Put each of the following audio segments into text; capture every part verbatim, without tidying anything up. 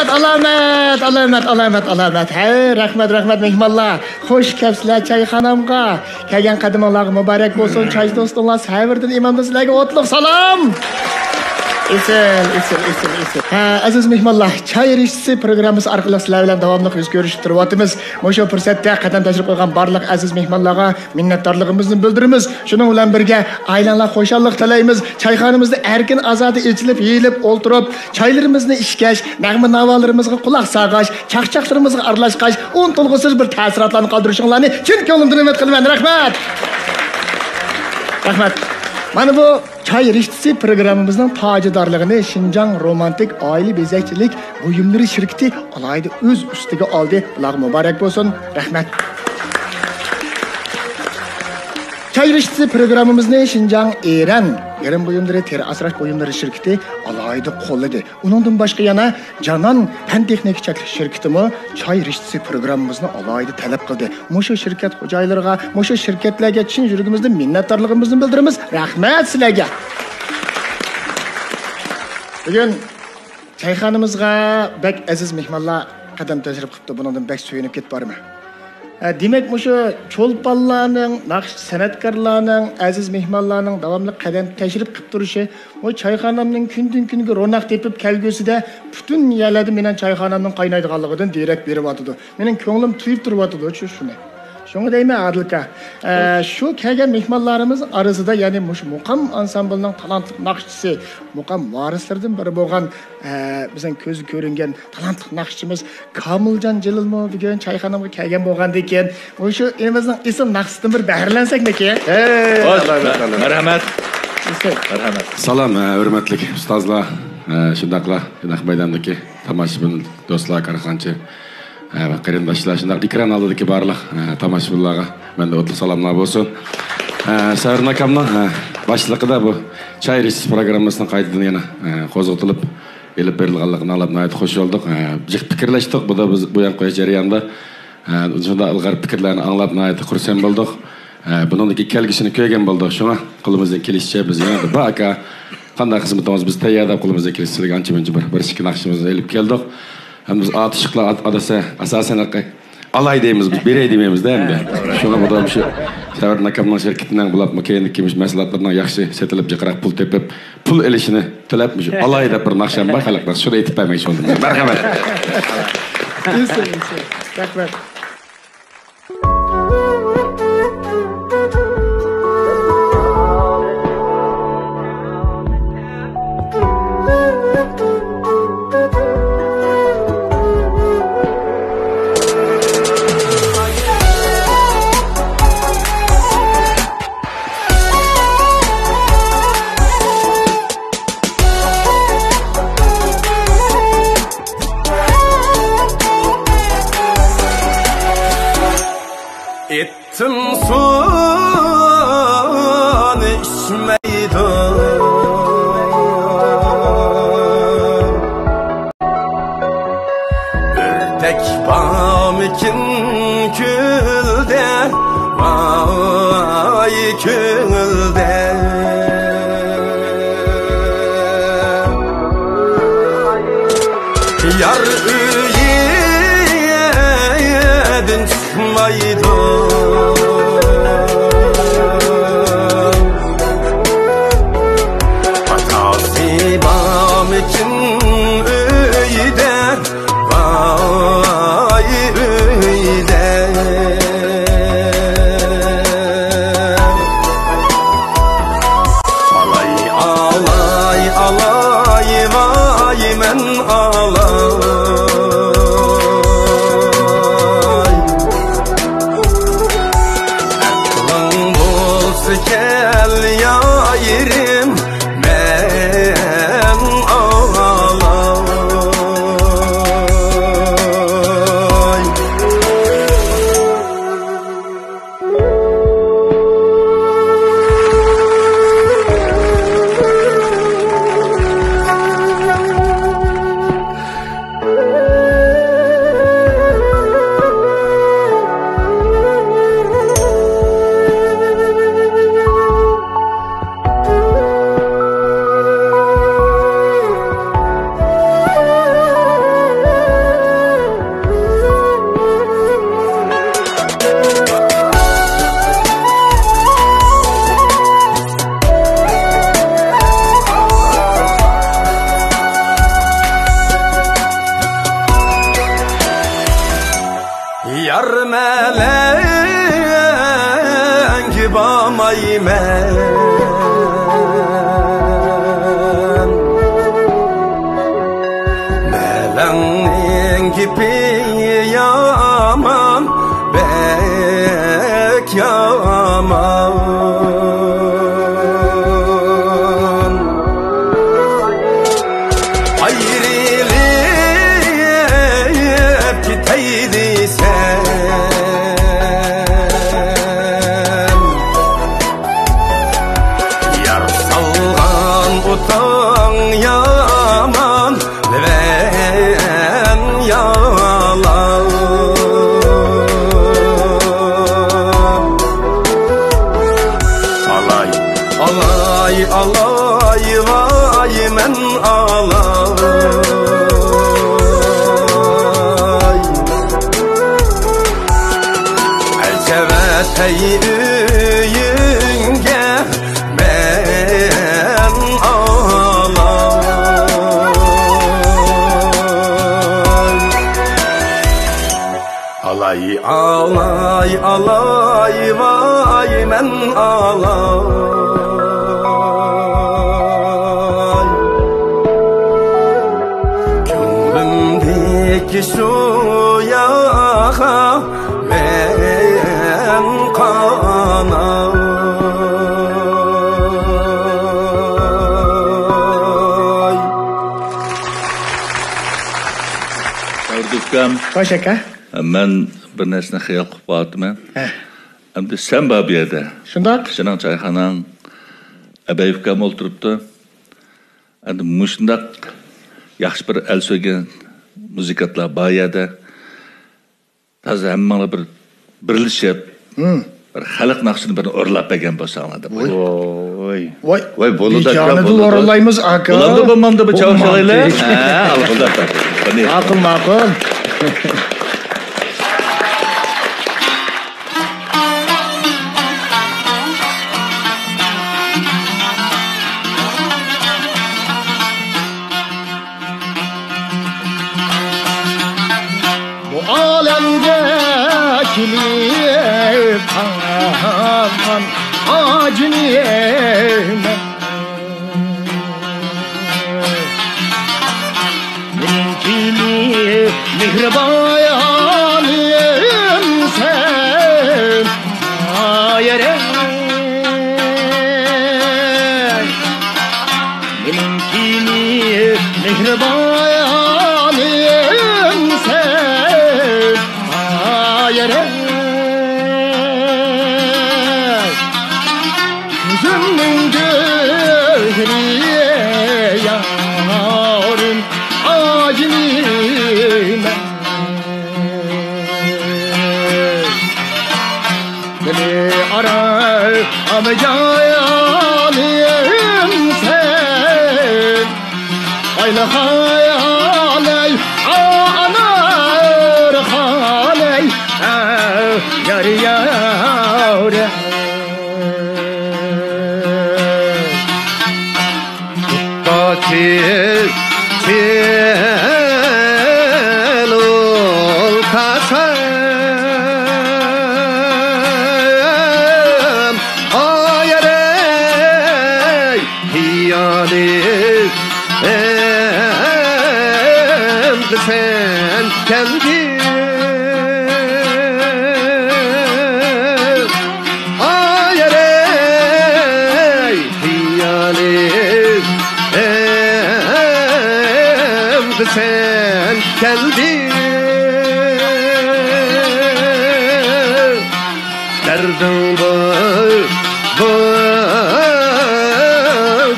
ئالامەت، ئالامەت، ئالامەت، ئالامەت. ھەي، رەھمەت، رەھمەت، مېھمانلار. خوش كەپسىلەر چايخانامغا. كەلگەن قەدىمىڭلارغا مۇبارەك بولسۇن. چايچى دوستۇڭلار سەۋردىن ئىمامدىن سىلەرگە ئوتلۇق سالام. ئېسىل، ئېسىل، ئېسىل، ئېسىل. ھە، ئەزىز مېھمانلار، چاي رىشتىسى پروگراممىسى ئارقىلىق سىلەر بىلەن داۋاملىق يۈز كۆرۈشۈپ تۇرۇۋاتىمىز. مۇشۇ پۇرسەتتە قەدەم تەشرىپ قويغان بارلىق ئەزىز مېھمانلارغا مىننەتدارلىقىمىزنى بىلدۈرىمىز. شۇنىڭ بىلەن بىرگە، ئائىلەڭلار خۇشاللىق تىلەيمىز. چايخانىمىزدا ئەركىن ئازادە ئېچىلىپ، يېيىلىپ ئولتۇرۇپ، چايلىرىمىزنى ئىچكەچ، نەغمە ناۋالىرىمىزغا قۇلاق سالغاچ، چاقچاقلىرىمىزغا ئارىلاشقاچ، ئۇنتۇلغۇسىز بىر تەسىراتلارنى قالدۇرۇشۇڭلارنى چىن كۆڭلۈمدىن ئۈمىد قىلىمەن. رەھمەت! رەھمەت! مانا بۇ چاي رىشتىسى پروگراممىمىزنىڭ تاجىدارلىقىنى شىنجاڭ رومانتىك ئائىلە بېزەكچىلىك بۇيۇملىرى شىركىتى ئالاھىدە ئۆز ئۈستىگە ئالدى. بۇلارغا مۇبارەك بولسۇن. رەھمەت. چاي رىشتىسى پروگراممىمىزنى شىنجاڭ ئېرەن گىرىم بۇيۇملىرى، تېرە ئاسراش بۇيۇملىرى شىركىتى ئالاھىدە قوللىدى. ئۇنىڭدىن باشقا يەنە جانان پەن تېخنىكا چەكلىك شىركىتىمۇ چاي رىشتىسى پروگراممىمىزنى ئالاھىدە تەلەپ قىلدى. مۇشۇ شىركەت خوجايىنلىرىغا، مۇشۇ شىركەتلەرگە چىن يۈرىكىمىزدىن مىننەتدارلىقىمىزنى بىلدۈرىمىز. رەھمەت سىلەرگە! بۈگۈن چايخانىمىزغا بەك ئەزىز مېھمانلار قەدەم تەشرىپ قىپتۇ. بۇنىڭدىن بەك سۆيۈنۈپ كېتىپ بارىمەن. ھە، دېمەك، مۇشۇ چولپانلارنىڭ، ناخشىچى سەنئەتكارلارنىڭ، ئەزىز مېھمانلارنىڭ داۋاملىق قەدەم تەشرىپ قىپ تۇرۇشى، بۇ چايخانامنىڭ كۈندىن-كۈنگە روناق تېپىپ كەلگۈسىدە پۈتۈن يەرلەردە مېنىڭ چايخانامنىڭ قاينايدىغانلىقىدىن دېرەك بېرىۋاتىدۇ. مېنىڭ كۆڭلۈم تويۇپ تۇرۇۋاتىدۇ، شۇ، شۇنى. شۇڭا دەيمەن، ئادىلكا. ئە، شۇ كەلگەن مېھمانلىرىمىز ئارىسىدا، يەنى مۇشۇ مۇقام ئانسامبىلىنىڭ تالانتلىق ناخشىچىسى، مۇقام ۋارىسلىرىدىن بىرى بولغان، ئە، بىزنىڭ كۆزگە كۆرۈنگەن تالانتلىق ناخشىچىمىز كامىلجان جېلىلمۇ بۈگۈن چايخانامغا كەلگەن بولغاندىكىن، مۇشۇ ئۆيىمىزنىڭ ئېسىل ناخشىسىدىن بىر بەھرىلەنسەكمىكىن؟ ھەي، خوش، ئاللا بەرىكاللا. مەرھەمەت. ئېسىل. مەرھەمەت. سالام، ئە، ھۆرمەتلىك ئۇستازلار، ئە، شۇنداقلا نەق مەيداندىكى تاماشىبىن دوستلار، كارخانىچى، ئە، قېرىنداشلار، شۇنداق ئېكران ئالدىدىكى بارلىق، ئە، تاماشىبىنلارغا مەندىن ئوتلۇق سالاملار بولسۇن. ئە، سەۋرىن ئاكامنىڭ، ئە، باشلىقىدا بۇ چاي رىشتىسى پروگراممىسىنىڭ قايتىدىن يەنە، ئە، قوزغىتىلىپ ئېلىپ بېرىلغانلىقىنى ئاڭلاپ ناھايىتى خۇش بولدۇق. ئە، جىق پىكىرلەشتۇق. بۇدا بىز بۇ يان قويۇش جەريانىدا، ئە، شۇنداق ئىلغار پىكىرلەرنى ئاڭلاپ ناھايىتى خۇرسەن بولدۇق. ئە، بۇنىڭدىكى كەلگۈسىنى كۆرگەن بولدۇق. شۇڭا قولىمىزدىن كېلىشىچە بىز يەنە بار ئاكا، قانداق خىزمىتىڭىز، بىز تەييار دەپ قولىمىزدىن كېلىشىچە سىلەرگە ئانچە مۇنچە بىر، بىر ئىككى ناخشىمىزنى ئېلىپ كەلدۇق. ھەم بىز ئاتۇشلۇقلار ئات-، ئاداسە، ئاساسەن ھەققى ئالاي دەيمىز، بىز بېرەي دېمەيمىز-دە ئەمدى. شۇڭا بۇدا مۇشۇ سەۋرىدىن ئاكامنىڭ شىركىتىنىڭ بولۇپمۇ كەينىدىكى مۇشۇ مەھسۇلاتلىرىنىڭ ياخشى سېتىلىپ جىقراق پۇل تېپىپ، پۇل ئېلىشىنى تىلەپ، مۇشۇ ئالاي دەپ بىر ناخشام بار، خەلق ناخشىسى، شۇنى ئېيتىپ بەرمەكچى بولدۇم. مەرھەمەت. ئېسىل، ئېسىل. رەھمەت. ئىتىم سۇنى ئىچمەيدۇ. ئۆردەك بارمىكىن كۆلدە، ۋاي كۆڭۈلدە. يار ئۆيىدىن چىقمايدۇ. ئاتاسى بارمىكىن ئۆيدە، ۋاي ئۆيدە. ئالاي، ئالاي، ئالاي، ۋاي مەن ئالاي. مەن. مەلەڭنىڭ گېپى يامان، بەك يامان. ئايرىلىپ كېتەي دېسەم، يار سالغان ئوتۇڭ يامان، لېۋەن يالاڭ. ئالاي، ئالاي، ئالاي، ۋاي مەن ئالاي. ئەجەب ئەتەي ئۆيۈڭگە مەن ئالاي. ئالاي، ئالاي، ئالاي، ۋاي مەن ئالاي. كۆڭلۈمدىكى شۇ يارغا مەن قاناي. داۋۇت ئۇكام. خوش ئاكا. مەن بىر نەرسىنى خىيال قىلىپ قالىۋاتىمەن. ھە. ئەمدى سەن بار بۇ يەردە. شۇنداق. سېنىڭ چايخاناڭ، ئەبەي ئۇكام ئولتۇرۇپتۇ. ئەمدى مۇشۇنداق ياخشى بىر ئەل سۆيگەن مۇزىكانتلار بار يەردە. تازا ھەممىڭلار بىر بىرلىشىپ، ھىم. بىر خەلق ناخشىنى بىر ئورۇنلاپ بەرگەن بولساڭلار دەپ. ۋوي. ۋوي. ۋوي. ۋوي، بولىدۇ، بىجانىدىل بولىدۇ. ئورۇنلايمىز، ئاكا. بولامدۇ، بولمامدۇ، بىر چاۋاك بولمامدۇ. چالايلى؟ ھە، ئالغۇزار. قېنى. ماقۇل، ماقۇل. بۇ ئالەمدە كېلىپ قالغان ئاجىزمەن. مېنىڭكىنى مېھرىبانىم سەن، ئايرى. مېنىڭكىنى مېھرىبانىم سەن، ئايرى. كۆزۈمنىڭ گۆھىرى يارىم، ئاجىزمەن. دىلى ئارام جانىم سەن، ئايلىخان ئەي، ئانارخان ئەي، يار، يار. تۇتقاچ تىل ئۇلتاسام، ئايرەي خىيالىم، ئەمدى سەن كەلدىڭ. ئايرەي خىيالىم، ئەمدى سەن كەلدىڭ. دەردىڭ بار، بار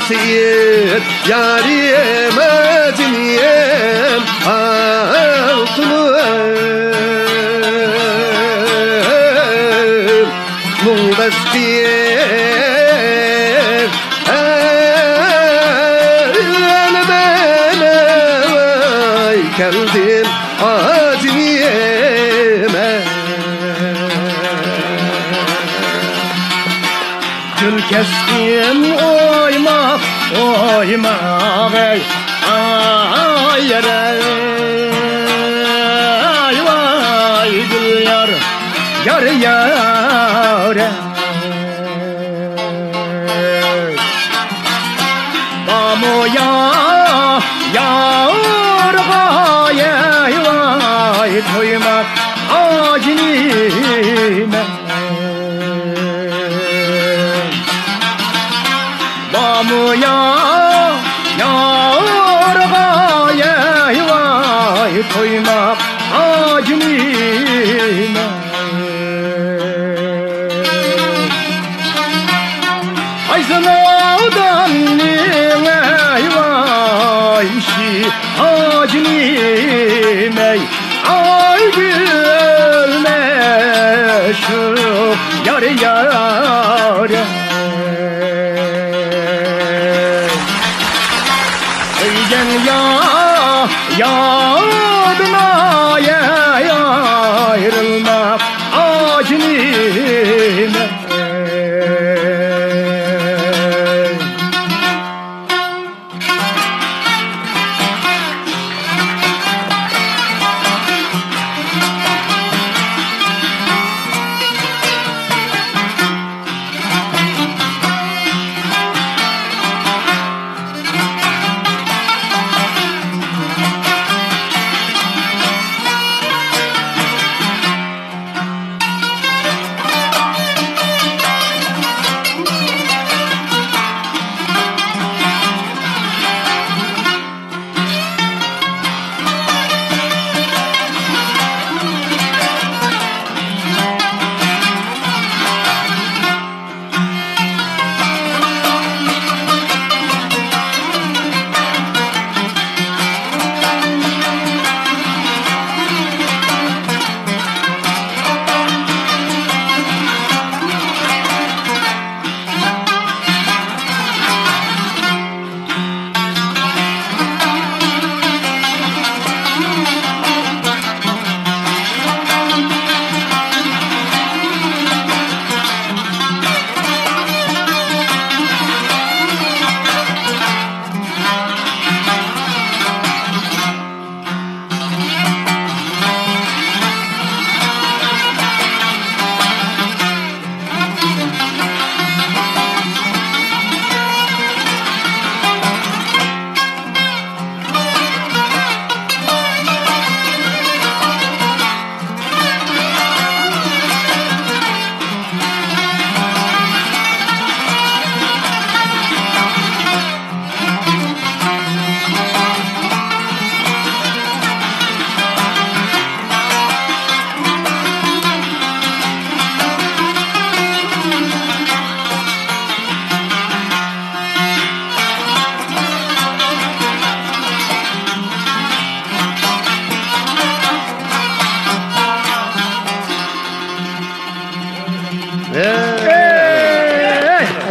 سېيىت يارىم، ئاجىنىم، ئالتۇنۇم. مۇڭداشتى ئەلىمەن، ئاي كەلدىم ئاجىمەن. گۈل كەستىم ئويماق، ئويماق ئەي، ئاي يار ئەي، ۋاي گۈل يار، يار يار ئەي. ئامۇ يا، يا ئۇرغاي، ۋاي تويماق ئاجىنىمە. بامۇ يا، يا ئۇرغاي، ۋاي تويماق ئاجىنىمە. قايسى ناداننىڭ ئەيۋايشى ئاجىنىمەي، ئايگۈل مەشۇ يار يار. سۆيگەن يا، يادىن ئايرىلماق ئاجىنىمەي.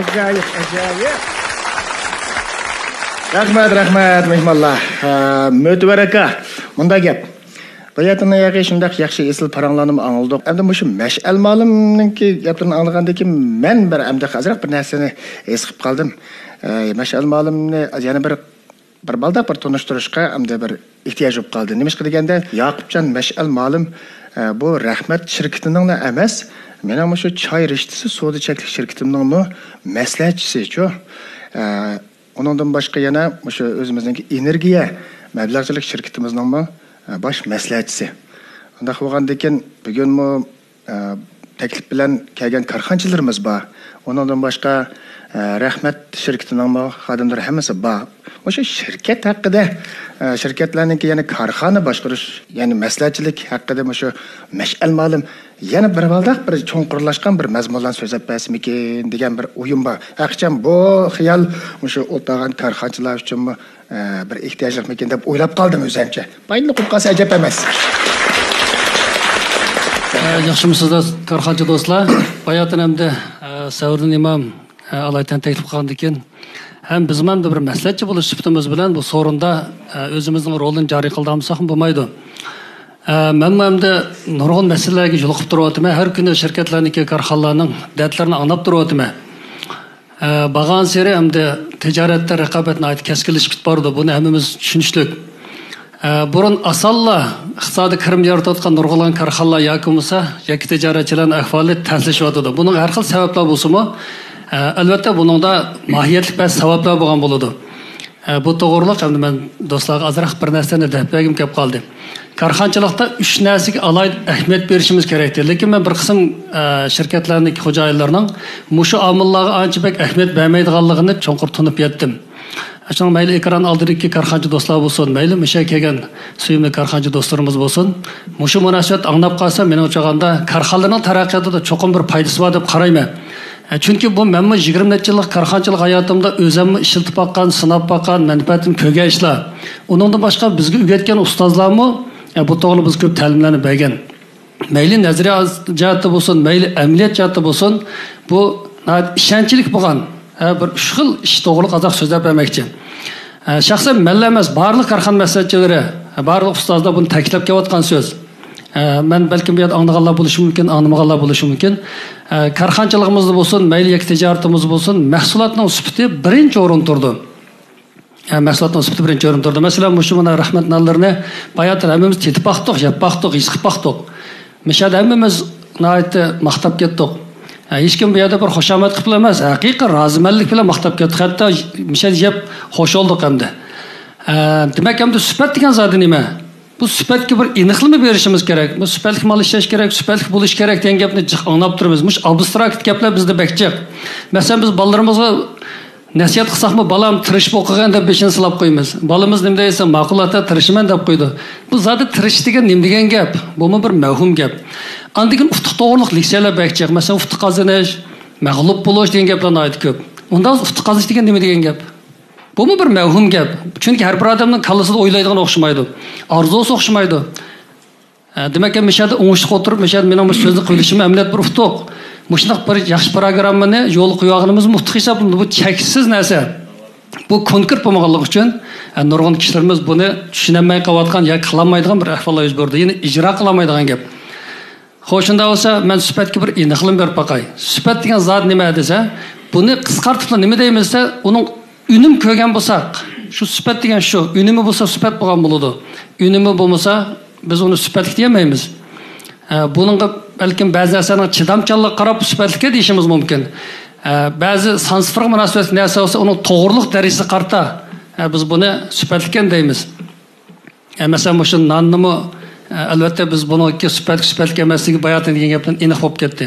ئەجايىپ، ئەجايىپ. رەھمەت، رەھمەت، مېھمانلار. ئە، مۆتىۋەر ئاكا، مۇنداق گەپ. باياتىنلا ياقى شۇنداق ياخشى ئېسىل پاراڭلارنىمۇ ئاڭلىدۇق. ئەمدى مۇشۇ مەشئەل مالىمنىڭكى گەپلىرىنى ئاڭلىغاندىن كېيىن مەن بىر ئەمدى ئازراق بىر نەرسىنى ھېس قىلىپ قالدىم. ئە، مەشئەل مالىمنى يەنە بىر بىر بالداق بىر تونۇشتۇرۇشقا ئەمدى بىر ئېھتىياج بولۇپ قالدى. نېمىشقا دېگەندە، ياقۇپجان مەشئەل مالىم، ئە، بۇ رەھمەت شىركىتىنىڭلا ئەمەس، مېنىڭ مۇشۇ چاي رىشتىسى سودا چەكلىك شىركىتىمنىڭمۇ مەسلىھەتچىسىچۇ. ئە، ئۇنىڭدىن باشقا يەنە مۇشۇ ئۆزىمىزنىڭكى ئېنېرگىيە مەبلەغچىلىك شىركىتىمىزنىڭمۇ، ئە، باش مەسلىھەتچىسى. ئۇنداق بولغاندىكىن، بۈگۈنمۇ ئە، تەكلىپ بىلەن كەلگەن كارخانىچىلىرىمىز بار. ئۇنىڭدىن باشقا، ئە، رەھمەت شىركىتىنىڭمۇ خادىملىرى ھەممىسى بار. مۇشۇ شىركەت ھەققىدە، ئە، شىركەتلەرنىڭكى، يەنى كارخانا باشقۇرۇش، يەنى مەسلىھەتچىلىك ھەققىدە مۇشۇ مەشئەل مالىم يەنە بىر بالداق بىر چوڭقۇرلاشقان بىر مەزمۇنلارنى سۆزلەپ بەرسىمىكىن دېگەن بىر ئويۇم بار. ھەقىچان بۇ خىيال مۇشۇ ئولتۇرغان كارخانىچىلار ئۈچۈنمۇ ئە، بىر ئېھتىياجلىقمىكىن دەپ ئويلاپ قالدىم ئۆزەمچە. پايدىلىق بولۇپ قالسا ئەجەب ئەمەس. ئە، ياخشىمۇسىزلار، كارخانىچى دوستلار؟ باياتىن ئەمدى، ئە، سەۋرىدىن ئىمام، ئە، ئالايىتەن تەكلىپ قىلغاندىكىن، ھەم بىزمۇ ئەمدى بىر مەسلىھەتچى بولۇش سۈپىتىمىز بىلەن بۇ سورۇندا، ئە، ئۆزىمىزنىڭ رولىنى جارى قىلدۇرمىساقمۇ بولمايدۇ. ئە، مەنمۇ ئەمدى نۇرغۇن مەسىلىلەرگە يولۇقۇپ تۇرۇۋاتىمەن. ھەر كۈنى شىركەتلەرنىڭكى، كارخانىلارنىڭ دەردلىرىنى ئاڭلاپ تۇرۇۋاتىمەن. ئە، بارغانسېرى ئەمدى تىجارەتتە رىقابەت ناھايىتى كەسكىنلىشىپ كېتىپ بارىدۇ. بۇنى ھەممىمىز چۈشىنىشلىك. ئە، بۇرۇن ئاسانلا ئىقتىسادىي كىرىم يارىتىۋاتقان نۇرغۇنلىغان كارخانىلار ياكى بولمىسا، ياكى تىجارەتچىلەرنىڭ ئەھۋالى تەسلىشىۋاتىدۇ. بۇنىڭ ھەر خىل سەۋەبلەر بولسىمۇ، ئە، ئەلۋەتتە بۇنىڭدا ماھىيەتلىك بەزى سەۋەبلەر بولغان بولىدۇ. ئە، بۇ توغرىلىق ئەمدى مەن دوستلارغا ئازراق بىر نەرسىلەرنى دەپ بەرگۈم كەپ قالدى. كارخانىچىلىقتا ئۈچ نەرسىگە ئالاھىدە ئەھمىيەت بېرىشىمىز كېرەكتى. لېكىن مەن بىر قىسىم، ئە، شىركەتلەرنىڭ خوجايىنلىرىنىڭ مۇشۇ ئامىللارغا ئانچە بەك ئەھمىيەت بەرمەيدىغانلىقىنى چوڭقۇر تونۇپ يەتتىم. شۇڭا مەيلى ئېكران ئالدىدىكى كارخانىچى دوستلار بولسۇن، مەيلى مۇشۇ كەلگەن سۆيۈملۈك كارخانىچى دوستلىرىمىز بولسۇن، مۇشۇ مۇناسىۋەتتە ئاڭلاپ قالسا، مېنىڭچە ئالغاندا كارخانىلارنىڭ تەرەققىياتىدا چوقۇم بىر پايدىسى بار دەپ قارايمەن. ئە، چۈنكى بۇ مەنمۇ يىگىرمە نەچچە يىللىق كارخانىچىلىق ھاياتىمدا ئۆزۈممۇ ئىشلىتىپ باققان، سىناپ باققان، مەنپەئەتىنى كۆرگەن ئىشلار. ئۇنىڭدىن باشقا بىزگە ئۆگەتكەن ئۇستازلارمۇ، ئە، بۇ توغرىلىق بىزگە كۆپ تەلىملەرنى بەرگەن. مەيلى نەزەرىيە جەھەتتە بولسۇن، مەيلى ئەمەلىيەت جەھەتتە بولسۇن، بۇ ناھايىتى ئىشەنچلىك بولغان، ھە، بىر ئۈچ خىل ئىش توغرىلىق ئازراق سۆزلەپ بەرمەكچى. ھە، شەخسەن مەنلا ئەمەس، بارلىق كارخانا مەسلىھەتچىلىرى، ھە، بارلىق ئۇستازلار بۇنى تەكىتلەپ كېلىۋاتقان سۆز. ھە، مەن بەلكىم بۇ يەردە ئاڭلىغانلار بولۇشى مۇمكىن، ئاڭلىمىغانلار بولۇشى مۇمكىن. ھە، كارخانىچىلىقىمىزدا بولسۇن، مەيلى يەككە تىجارىتىمىزدا بولسۇن، مەھسۇلاتنىڭ سۈپىتى بىرىنچى ئورۇندا تۇرىدۇ. ھە، مەھسۇلاتنىڭ سۈپىتى بىرىنچى ئورۇندا تۇرىدۇ. مەسىلەن، مۇشۇ مانا رەھمەت نانلىرىنى باياتىن ھەممىمىز تېتىپ باقتۇق، يەپ باقتۇق، ھېس قىلىپ باقتۇق. مۇشۇ يەردە ھەممىمىز ناھايىتى ماختاپ كەتتۇق. ھە، ھېچكىم بۇ يەردە بىر خۇشامەت قىلىپ ئەمەس، ھەقىقىي رازىمەنلىك بىلەن ماختاپ كەتتۇق. ھەتتا مۇشۇ يەردە يەپ خوش بولدۇق ئەمدى. ھە، دېمەك، ئەمدى سۈپەت دېگەن زادى نېمە؟ بۇ سۈپەتكە بىر ئېنىقلىما بېرىشىمىز كېرەك. بۇ سۈپەتلىك مال ئىشلەش كېرەك، سۈپەتلىك بولۇش كېرەك دېگەن گەپنى جىق ئاڭلاپ تۇرىمىز. مۇشۇ ئابستراكت گەپلەر بىزدە بەك جىق. مەسىلەن، بىز بالىلىرىمىزغا نەسىھەت قىلساقمۇ، «بالام، تىرىشىپ ئوقۇغىن» دەپ بېشىنى سىلاپ قويىمىز. بالىمىز نېمە دەيسە، «ماقۇل ئاتا، تىرىشىمەن» دەپ قويىدۇ. بۇ زادى تىرىش دېگەن نېمە دېگەن گەپ؟ بۇمۇ بىر مەۋھۇم گەپ. ئاندىن كېيىن ئۇتۇق توغرىلىق لېكسىيەلەر بەك جىق. مەسىلەن، ئۇتۇق قازىنىش، مەغلۇپ بولۇش دېگەن گەپلەر ناھايىتى كۆپ. ئۇنداق ئۇتۇق قازىنىش دېگەن نېمە دېگەن گەپ؟ بۇمۇ بىر مەۋھۇم گەپ. چۈنكى ھەر بىر ئادەمنىڭ كاللىسىدا ئويلايدىغىنى ئوخشىمايدۇ. ئارزۇسى ئوخشىمايدۇ. ھە، دېمەك، مۇشۇ يەردە ئوڭۇشلۇق ئولتۇرۇپ، مۇشۇ يەردە مېنىڭ بۇ سۆزنى قىلىۋېلىشىم ئەمەلىيەتتە بىر ئۇتۇق. مۇشۇنداق بىر ياخشى پىروگراممىنى يولغا قويۇۋالغىنىمىزمۇ ئۇتۇق ھېسابلىنىدۇ. بۇ چەكسىز نەرسە. بۇ كونكرېت بولمىغانلىقى ئۈچۈن، ھە، نۇرغۇن كىشىلىرىمىز بۇنى چۈشىنەلمەي قېلىۋاتقان ياكى قىلالمايدىغان بىر ئەھۋاللار يۈز بەردى. يەنى ئىجرا قىلالمايدىغان گەپ. خوش، شۇنداق بولسا، مەن سۈپەتكە بىر ئېنىقلىما بېرىپ باقاي. سۈپەت دېگەن زات نېمە دېسە، بۇنى قىسقارتىپلا نېمە دەيمىز دېسە، ئۇنىڭ ئۈنۈم كۆرگەن بولساق، شۇ سۈپەت دېگەن شۇ، ئۈنۈمى بولسا سۈپەت بولغان بولىدۇ. ئۈنۈمى بولمىسا، بىز ئۇنى سۈپەتلىك دېيەلمەيمىز. ئە، بۇنىڭغا بەلكىم بەزى نەرسىلەرنىڭ چىدامچانلىقىغا قاراپ سۈپەتلىككەن دېيىشىمىز مۇمكىن. ئە، بەزى سان سىفىرغا مۇناسىۋەتلىك نەرسە بولسا، ئۇنىڭ توغرىلىق دەرىجىسىگە قارىتا، ئە، بىز بۇنى سۈپەتلىككەن دەيمىز. ئە، مەسىلەن، مۇشۇ ناننىمۇ، ئە، ئەلۋەتتە، بىز بۇنىڭكى سۈپەتلىك، سۈپەتلىك ئەمەسلىكى باياتىن دېگەن گەپتىن ئېنىق بولۇپ كەتتى.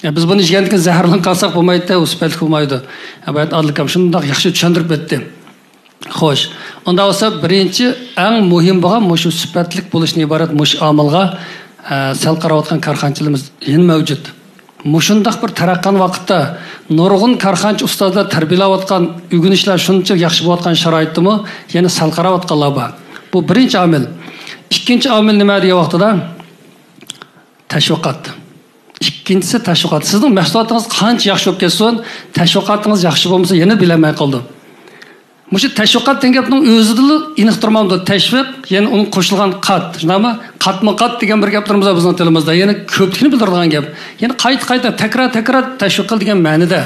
ئە، بىز بۇنى يېگەندىن كېيىن زەھەرلىنىپ قالساق بولمايدۇ، ئۇ سۈپەتلىك بولمايدۇ. ئە، باياتىن ئادىل ئاكام شۇنداق ياخشى چۈشەندۈرۈپ ئۆتتى. خوش. ئۇنداق بولسا، بىرىنچى، ئەڭ مۇھىم بولغان مۇشۇ سۈپەتلىك بولۇشتىن ئىبارەت مۇشۇ ئامىلغا، ئە، سەل قاراۋاتقان كارخانىچىلىرىمىز يەنە مەۋجۇت. مۇشۇنداق بىر تەرەققىي قىلغان ۋاقىتتا نۇرغۇن كارخانىچى ئۇستازلار تەربىيەلەۋاتقان، ئۆگىنىشلەر شۇنچە ياخشى بولۇۋاتقان شارائىتتىمۇ يەنە سەل قاراۋاتقانلار بار. بۇ بىرىنچى ئامىل. ئىككىنچى ئامىل نېمە دېگەن ۋاقتىدا؟ تەشۋىقات. ئىككىنچىسى تەشۋىقات. سىزنىڭ مەھسۇلاتىڭىز قانچە ياخشى بولۇپ كەتسۇن، تەشۋىقاتىڭىز ياخشى بولمىسا، يەنە بىلەلمەي قالىدۇ. مۇشۇ تەشۋىقات دېگەن گەپنىڭ ئۆزىدىلا ئېنىق تۇرمامدۇ؟ تەشۋىق، يەنى ئۇنىڭ قوشۇلغان قات، شۇنداقمۇ؟ قاتمۇ قات دېگەن بىر گەپلىرىمىز بار بىزنىڭ تىلىمىزدا. يەنى كۆپلۈكنى بىلدۈرىدىغان گەپ. يەنى قايتا قايتا، تەكرار تەكرار تەشۋىق قىل دېگەن مەنىدە.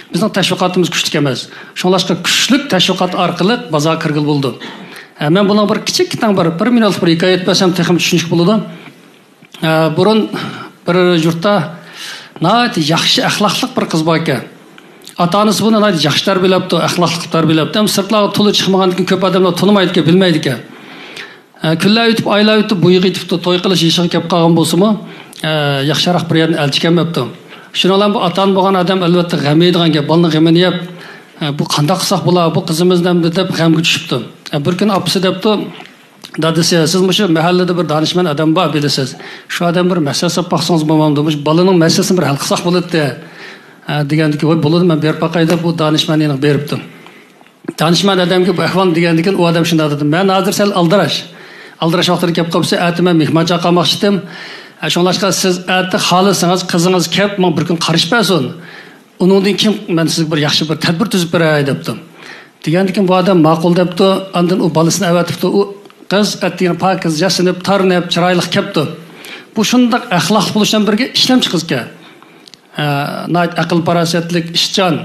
بىزنىڭ تەشۋىقاتىمىز كۈچلۈك ئەمەس. شۇڭلاشقا كۈچلۈك تەشۋىقات ئارقىلىق بازارغا كىرگىلى بولىدۇ. ھە، مەن بۇنىڭغا بىر كىچىككىنە بىر، بىر مىنۇتلۇق بىر ھېكايە ئېيتىپ بەرسەم تېخىمۇ چۈشىنىشلىك بولىدۇ. ئە، بۇرۇن بىر يۇرتتا ناھايىتى ياخشى ئەخلاقلىق بىر قىز بار ئىكەن. ئاتا-ئانىسى بۇنى ناھايىتى ياخشى تەربىيەلەپتۇ، ئەخلاقلىق قىلىپ تەربىيەلەپتۇ. ئەمما سىرتلارغا تولا چىقمىغاندىكىن كۆپ ئادەملەر تونۇمايدىكەن، بىلمەيدىكەن. ئە، كۈنلەر ئۆتۈپ، ئايلار ئۆتۈپ، بۇ يىغى يېتىپتۇ، توي قىلىش يېشىغا كەپ قالغان بولسىمۇ، ئە، ياخشىراق بىر يەردىن ئەلچى كەلمەپتۇ. شۇنىڭ بىلەن بۇ ئاتا-ئانا بولغان ئادەم ئەلۋەتتە غەم يەيدىغان گەپ، بالىنىڭ غېمىنى يەپ، ئە، بۇ قانداق قىلساق بولا، بۇ قىزىمىزنى ئەمدى دەپ غەمگە چۈشۈپتۇ. ئە، بىر كۈنى ئاپىسى دەپتۇ، دادىسى، سىز مۇشۇ مەھەللىدە بىر دانىشمەن ئادەم بار، بىلىسىز. شۇ ئادەم بىر مەسلىھەت ساپ باقسىڭىز بولمامدۇ؟ مۇشۇ بالىنىڭ مەسىلىسىنى بىر ھەل قىلساق بولاتتى، ھە، دېگەندىكىن، ۋاي، بولىدۇ، مەن بېرىپ باقاي دەپ، بۇ دانىشمەن يېنىغا بېرىپتۇ. دانىشمەن ئادەمگە بۇ ئەھۋالنى دېگەندىكىن، ئۇ ئادەم شۇنداق دېدى، مەن ھازىر سەل ئالدىراش. ئالدىراش ۋاقتىدا كەپ قاپسىز، ئەتە مەن مېھمان چاقىرماقچىدىم. ھە، شۇڭلاشقا سىز ئەتە خالىسىڭىز، قىزىڭىز كەپ، ماڭا بىر كۈن قارىشىپ بەرسۇن. ئۇنىڭدىن كېيىن مەن سىزگە بىر ياخشى بىر تەدبىر تۈزۈپ بېرەي، دەپتۇ. دېگەندىكىن بۇ ئادەم ماقۇل دەپتۇ، ئاندىن ئۇ بالىسىنى ئەۋەتىپتۇ. ئۇ قىز ئەتىگەن پاكىز ياسىنىپ، تارىنىپ، چىرايلىق كەپتۇ. بۇ شۇنداق ئەخلاقلىق بولۇش بىلەن بىرگە ئىشلەمچى قىز ئىكەن. ئە، ناھايىتى ئەقىل-پاراسەتلىك، ئىشچان،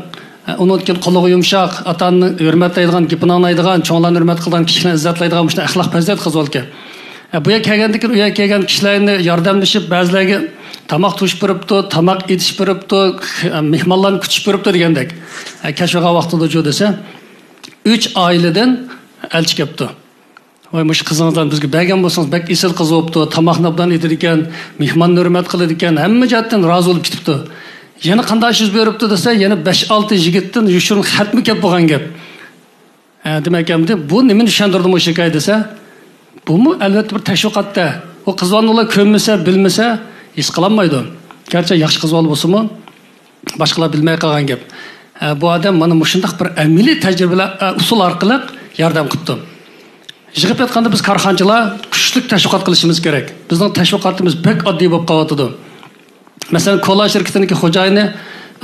ئە، ئۇنىڭدىن كېيىن قۇلىقى يۇمشاق، ئاتا-ئانىنى ھۆرمەتلەيدىغان، گېپىنى ئاڭلايدىغان، چوڭلارنى ھۆرمەت قىلىدىغان، كىچىكلەرنى ئىززەتلەيدىغان مۇشۇنداق ئەخلاق پەزىلەت قىز بولىدىكەن. ئە، بۇ يەرگە كەلگەندىن كېيىن، ئۇ يەرگە كەلگەن كىشىلەرنى ياردەملىشىپ، بەزىلەرگە تاماق توشۇپ بېرىپتۇ، تاماق ئېتىشىپ بېرىپتۇ، خ-، مېھمانلارنى كۈتۈشۈپ بېرىپتۇ دېگەندەك. ئە، كەچ بولغان ۋاقتىدىچۇ دېسە، ئۈچ ئائىلىدىن ئەلچى كەپتۇ. ۋاي، مۇشۇ قىزىڭىزلارنى بىزگە بەرگەن بولسىڭىز، بەك ئېسىل قىز بوپتۇ، تاماقنى ئوبدان ئېتىدىكەن، مېھماننى ھۆرمەت قىلىدىكەن، ھەممە جەھەتتىن رازى بولۇپ كېتىپتۇ. يەنە قانداق ئىش يۈز بېرىپتۇ دېسە، يەنە بەش-ئالتە يىگىتتىن يوشۇرۇن خەتمۇ كەپ بولغان گەپ. ھە، دېمەك، ئەمدى بۇ نېمىنى چۈشەندۈرىدۇ مۇشۇ ھېكايە دېسە، بۇمۇ ئەلۋەتتە بىر تەشۋىقاتتا. ئۇ قىز بالىنى ئۇلار كۆرمىسە، بىلمىسە، ھېس قىلالمايدۇ. گەرچە ياخشى قىز بالا بولسىمۇ، باشقىلار بىلمەي قالغان گەپ. ھە، بۇ ئادەم مانا مۇشۇنداق بىر ئەمەلىي تەجرىبىلەر، ئە، ئۇسۇل ئارقىلىق ياردەم قىپتۇ. يىغىپ ئېيتقاندا، بىز كارخانىچىلار كۈچلۈك تەشۋىقات قىلىشىمىز كېرەك. بىزنىڭ تەشۋىقاتىمىز بەك ئاددىي بولۇپ قېلىۋاتىدۇ. مەسىلەن، كولا شىركىتىنىڭكى خوجايىنى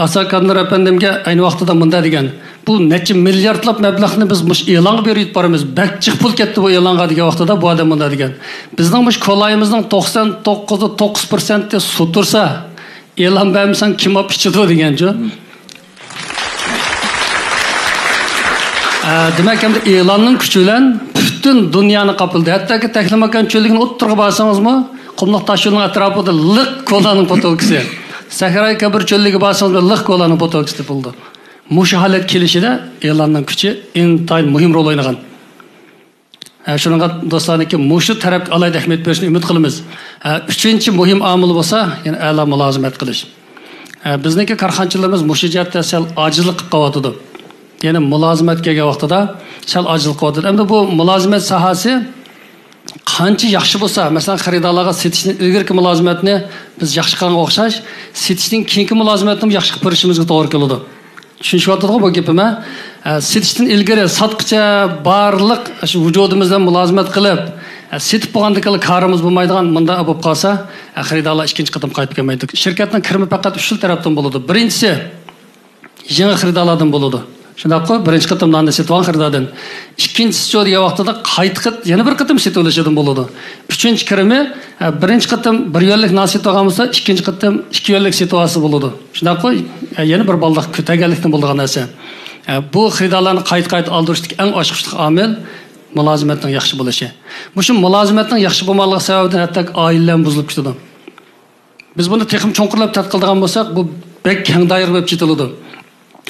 ئاساكاننۇر ئەپەندىمگە ئەينى ۋاقتىدا مۇنداق دېگەن: «بۇ نەچچە مىلياردلاپ مەبلەغنى بىز مۇشۇ ئېلانغا بېرىپ بارىمىز، بەك جىق پۇل كەتتى بۇ ئېلانغا» دېگەن ۋاقتىدا، بۇ ئادەم مۇنداق دېگەن: «بىزنىڭ مۇشۇ كولايىمىزنىڭ توقسان توققۇز توققۇز پىرسەنتى سۇ تۇرسا، ئېلان بەرمىسەڭ كىم ئاپ ئىچىدۇ؟» دېگەنچۇ. ئە، دېمەك، ئەمدى ئېلاننىڭ كۈچى بىلەن پۈتۈن دۇنيانى قاپلىدى. ھەتتاكى تەكلىماكان چۆللۈكىنىڭ ئوتتۇرىغا بارسىڭىزمۇ، قۇملۇق تاش يولنىڭ ئەتراپىدا لىق كولانىڭ بوتۇلكىسى. سەھرايى كەبىر چۆللۈكىگە بارسىڭىزمۇ، لىق كولانىڭ بوتۇلكىسى تېپىلىدۇ. مۇشۇ ھالەتكە كېلىشىدە ئېلاننىڭ كۈچى ئىنتايىن مۇھىم رول ئوينىغان. ھە، شۇنىڭغا دوستلارنىڭكى مۇشۇ تەرەپكە ئالاھىدە ئەھمىيەت بېرىشنى ئۈمىد قىلىمىز. ھە، ئۈچىنچى مۇھىم ئامىل بولسا، يەنە ئەلا مۇلازىمەت قىلىش. ھە، بىزنىڭكى كارخانىچىلىرىمىز مۇشۇ جەھەتتە سەل ئاجىزلىق قىلىپ قېلىۋاتىدۇ. يەنى مۇلازىمەتكە كەلگەن ۋاقتىدا سەل ئاجىزلىق قىلىۋاتىدۇ. ئەمدى بۇ مۇلازىمەت ساھەسى قانچە ياخشى بولسا، مەسىلەن، خېرىدارلارغا سېتىشتىن ئىلگىرىكى مۇلازىمەتنى بىز ياخشى قىلغانغا ئوخشاش، سېتىشتىن كېيىنكى مۇلازىمەتنىمۇ ياخشى قىلىپ بېرىشىمىزگە توغرا كېلىدۇ. چۈشىنىشىۋاتىدىغۇ بۇ گېپىمە؟ ئە، سېتىشتىن ئىلگىرى ساتقىچە بارلىق شۇ ۋۇجۇدىمىز بىلەن مۇلازىمەت قىلىپ، ئە، سېتىپ بولغاندىكىن كارىمىز بولمايدىغان مۇنداق بولۇپ قالسا، ئە، خېرىدارلار ئىككىنچى قېتىم قايتىپ كەلمەيدۇ. شىركەتنىڭ كىرىمى پەقەت ئۈچ خىل تەرەپتىن بولىدۇ. بىرىنچىسى، يېڭى خېرىدارلاردىن بولىدۇ. شۇنداققۇ؟ بىرىنچى قېتىم ناننى سېتىۋالغان خېرىداردىن. ئىككىنچىسىچۇ دېگەن ۋاقتىدا قايتا قېت-، يەنە بىر قېتىم سېتىۋېلىشىدىن بولىدۇ. ئۈچىنچى كىرىمى، ئە، بىرىنچى قېتىم بىر يۈەنلىك نان سېتىۋالغان بولسا، ئىككىنچى قېتىم ئىككى يۈەنلىك سېتىۋالسا بولىدۇ. شۇنداققۇ؟ ئە، يەنە بىر بالداق كۆتەرگەنلىكتىن بولىدىغان نەرسە. ئە، بۇ خېرىدارلارنى قايتا-قايتا ئالدۇرۇشتىكى ئەڭ ئاچقۇچلۇق ئامىل مۇلازىمەتنىڭ ياخشى بولۇشى. مۇشۇ مۇلازىمەتنىڭ ياخشى بولماسلىقى سەۋەبىدىن ھەتتا ئائىلىلەرمۇ بۇزۇلۇپ كېتىدۇ. بىز بۇنى تېخىمۇ چوڭقۇرلاپ تەتقىق قىلىدىغان بولساق، بۇ بەك كەڭ دائىرە بولۇپ چېتىلىدۇ.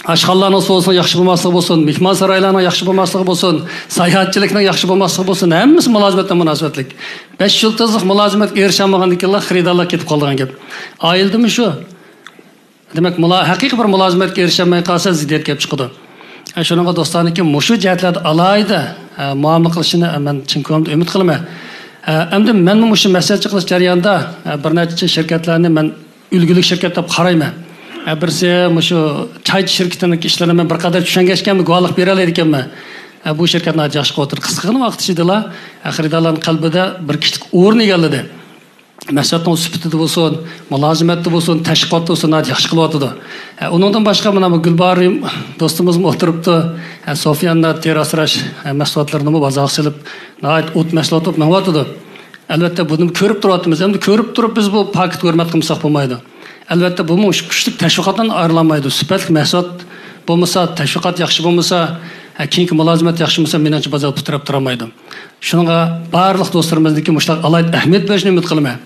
ئاشخانىلارنىڭ سودىسىنىڭ ياخشى بولماسلىقى بولسۇن، مېھمانسارايلارنىڭ ياخشى بولماسلىقى بولسۇن، ساياھەتچىلىكنىڭ ياخشى بولماسلىقى بولسۇن، ھەممىسى مۇلازىمەت بىلەن مۇناسىۋەتلىك. بەش يۇلتۇزلۇق مۇلازىمەتكە ئېرىشەلمىگەندىكىنلا خېرىدارلار كېتىپ قالىدىغان گەپ. ئائىلىدىمۇ شۇ. دېمەك، مۇلا-، ھەقىقىي بىر مۇلازىمەتكە ئېرىشەلمەي قالسا، زىددىيەت كېلىپ چىقىدۇ. ئە، شۇنىڭغا دوستلارنىڭكى مۇشۇ جەھەتلەردە ئالاھىدە، ئە، مۇئامىلە قىلىشىنى، ئە، مەن چىن كۆڭلۈمدىن ئۈمىد قىلىمەن. ئە، ئەمدى مەنمۇ مۇشۇ مەسلىھەتچى قىلىش جەريانىدا، ئە، بىر نەچچە شىركەتلەرنى مەن ئۈلگىلىك شىركەت دەپ قارايمەن. ئە، بىرسى مۇشۇ چايچى شىركىتىنىڭكى ئىشلىرىنى مەن بىر قەدەر چۈشەنگەچكەنمەن، گۇۋاھلىق بېرەلەيدىكەنمەن. ئە، بۇ شىركەت ناھايىتى ياخشى قىلىۋاتىدۇ. قىسقىغىنە ۋاقىت ئىچىدىلا، ئە، خېرىدارلارنىڭ قەلبىدە بىر كىچىك ئورۇن ئىگىلىدى. مەھسۇلاتنىڭ سۈپىتىدە بولسۇن، مۇلازىمەتتە بولسۇن، تەشۋىقاتتا بولسۇن، ناھايىتى ياخشى قىلىۋاتىدۇ. ھە، ئۇنىڭدىن باشقا مانا بۇ گۈلبارىم دوستىمىزمۇ ئولتۇرۇپتۇ. ھە، سوفياندا تېرە ئاسراش، ھە، مەھسۇلاتلىرىنىمۇ بازارغا سېلىپ، ناھايىتى ئوت مەھسۇلات بولۇپ مېڭىۋاتىدۇ. ئەلۋەتتە، بۇنى كۆرۈپ تۇرۇۋاتىمىز. ئەمدى كۆرۈپ تۇرۇپ بىز بۇ پاكىتقا ھۆرمەت قىلمىساق بولمايدۇ. ئەلۋەتتە، بۇمۇ كۈچلۈك تەشۋىقاتتىن ئايرىلالمايدۇ. سۈپەتلىك مەھسۇلات بولمىسا، تەشۋىقات ياخشى بولمىسا، ھە، كېيىنكى مۇلازىمەت ياخشى بولمىسا، مېنىڭچە بازار پۇتراپ تۇرالمايدۇ. شۇنىڭغا بارلىق دوستلىرىمىزنىڭكى مۇشۇنداق ئالاھىدە ئەھمىيەت بېرىشىنى ئۈمىد قىلىمەن.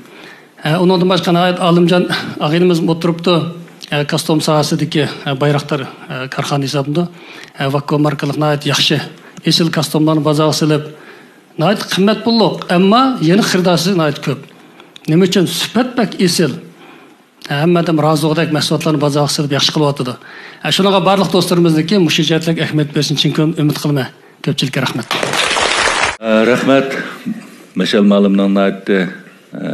ھە، ئۇنىڭدىن باشقا ناھايىتى ئالىمجان ئاغىنىمىز ئولتۇرۇپتۇ. ھە، كاستيۇم ساھەسىدىكى، ھە، بايراقدار، ھە، كارخانا ھېسابلىنىدۇ. ھە، ۋاككو ماركىلىق ناھايىتى ياخشى، ئېسىل كاستيۇملارنى بازارغا سېلىپ، ناھايىتى قىممەت پۇللۇق، ئەمما يەنە خېرىدارسى ناھايىتى كۆپ. نېمە ئۈچۈن؟ سۈپەت بەك ئېسىل. ھەممە ئادەم رازى بولغۇدەك مەھسۇلاتلارنى بازارغا سېلىپ ياخشى قىلىۋاتىدۇ. ھە، شۇنىڭغا بارلىق دوستلىرىمىزنىڭكى مۇشۇ جەھەتلەرگە ئەھمىيەت بېرىشىنى چىن كۆڭلۈمدىن ئۈمىد قىلىمەن. كۆپچىلىككە رەھمەت. ئە، رەھمەت. مەشئەل مۇئەللىمنىڭ ناھايىتى، ئە،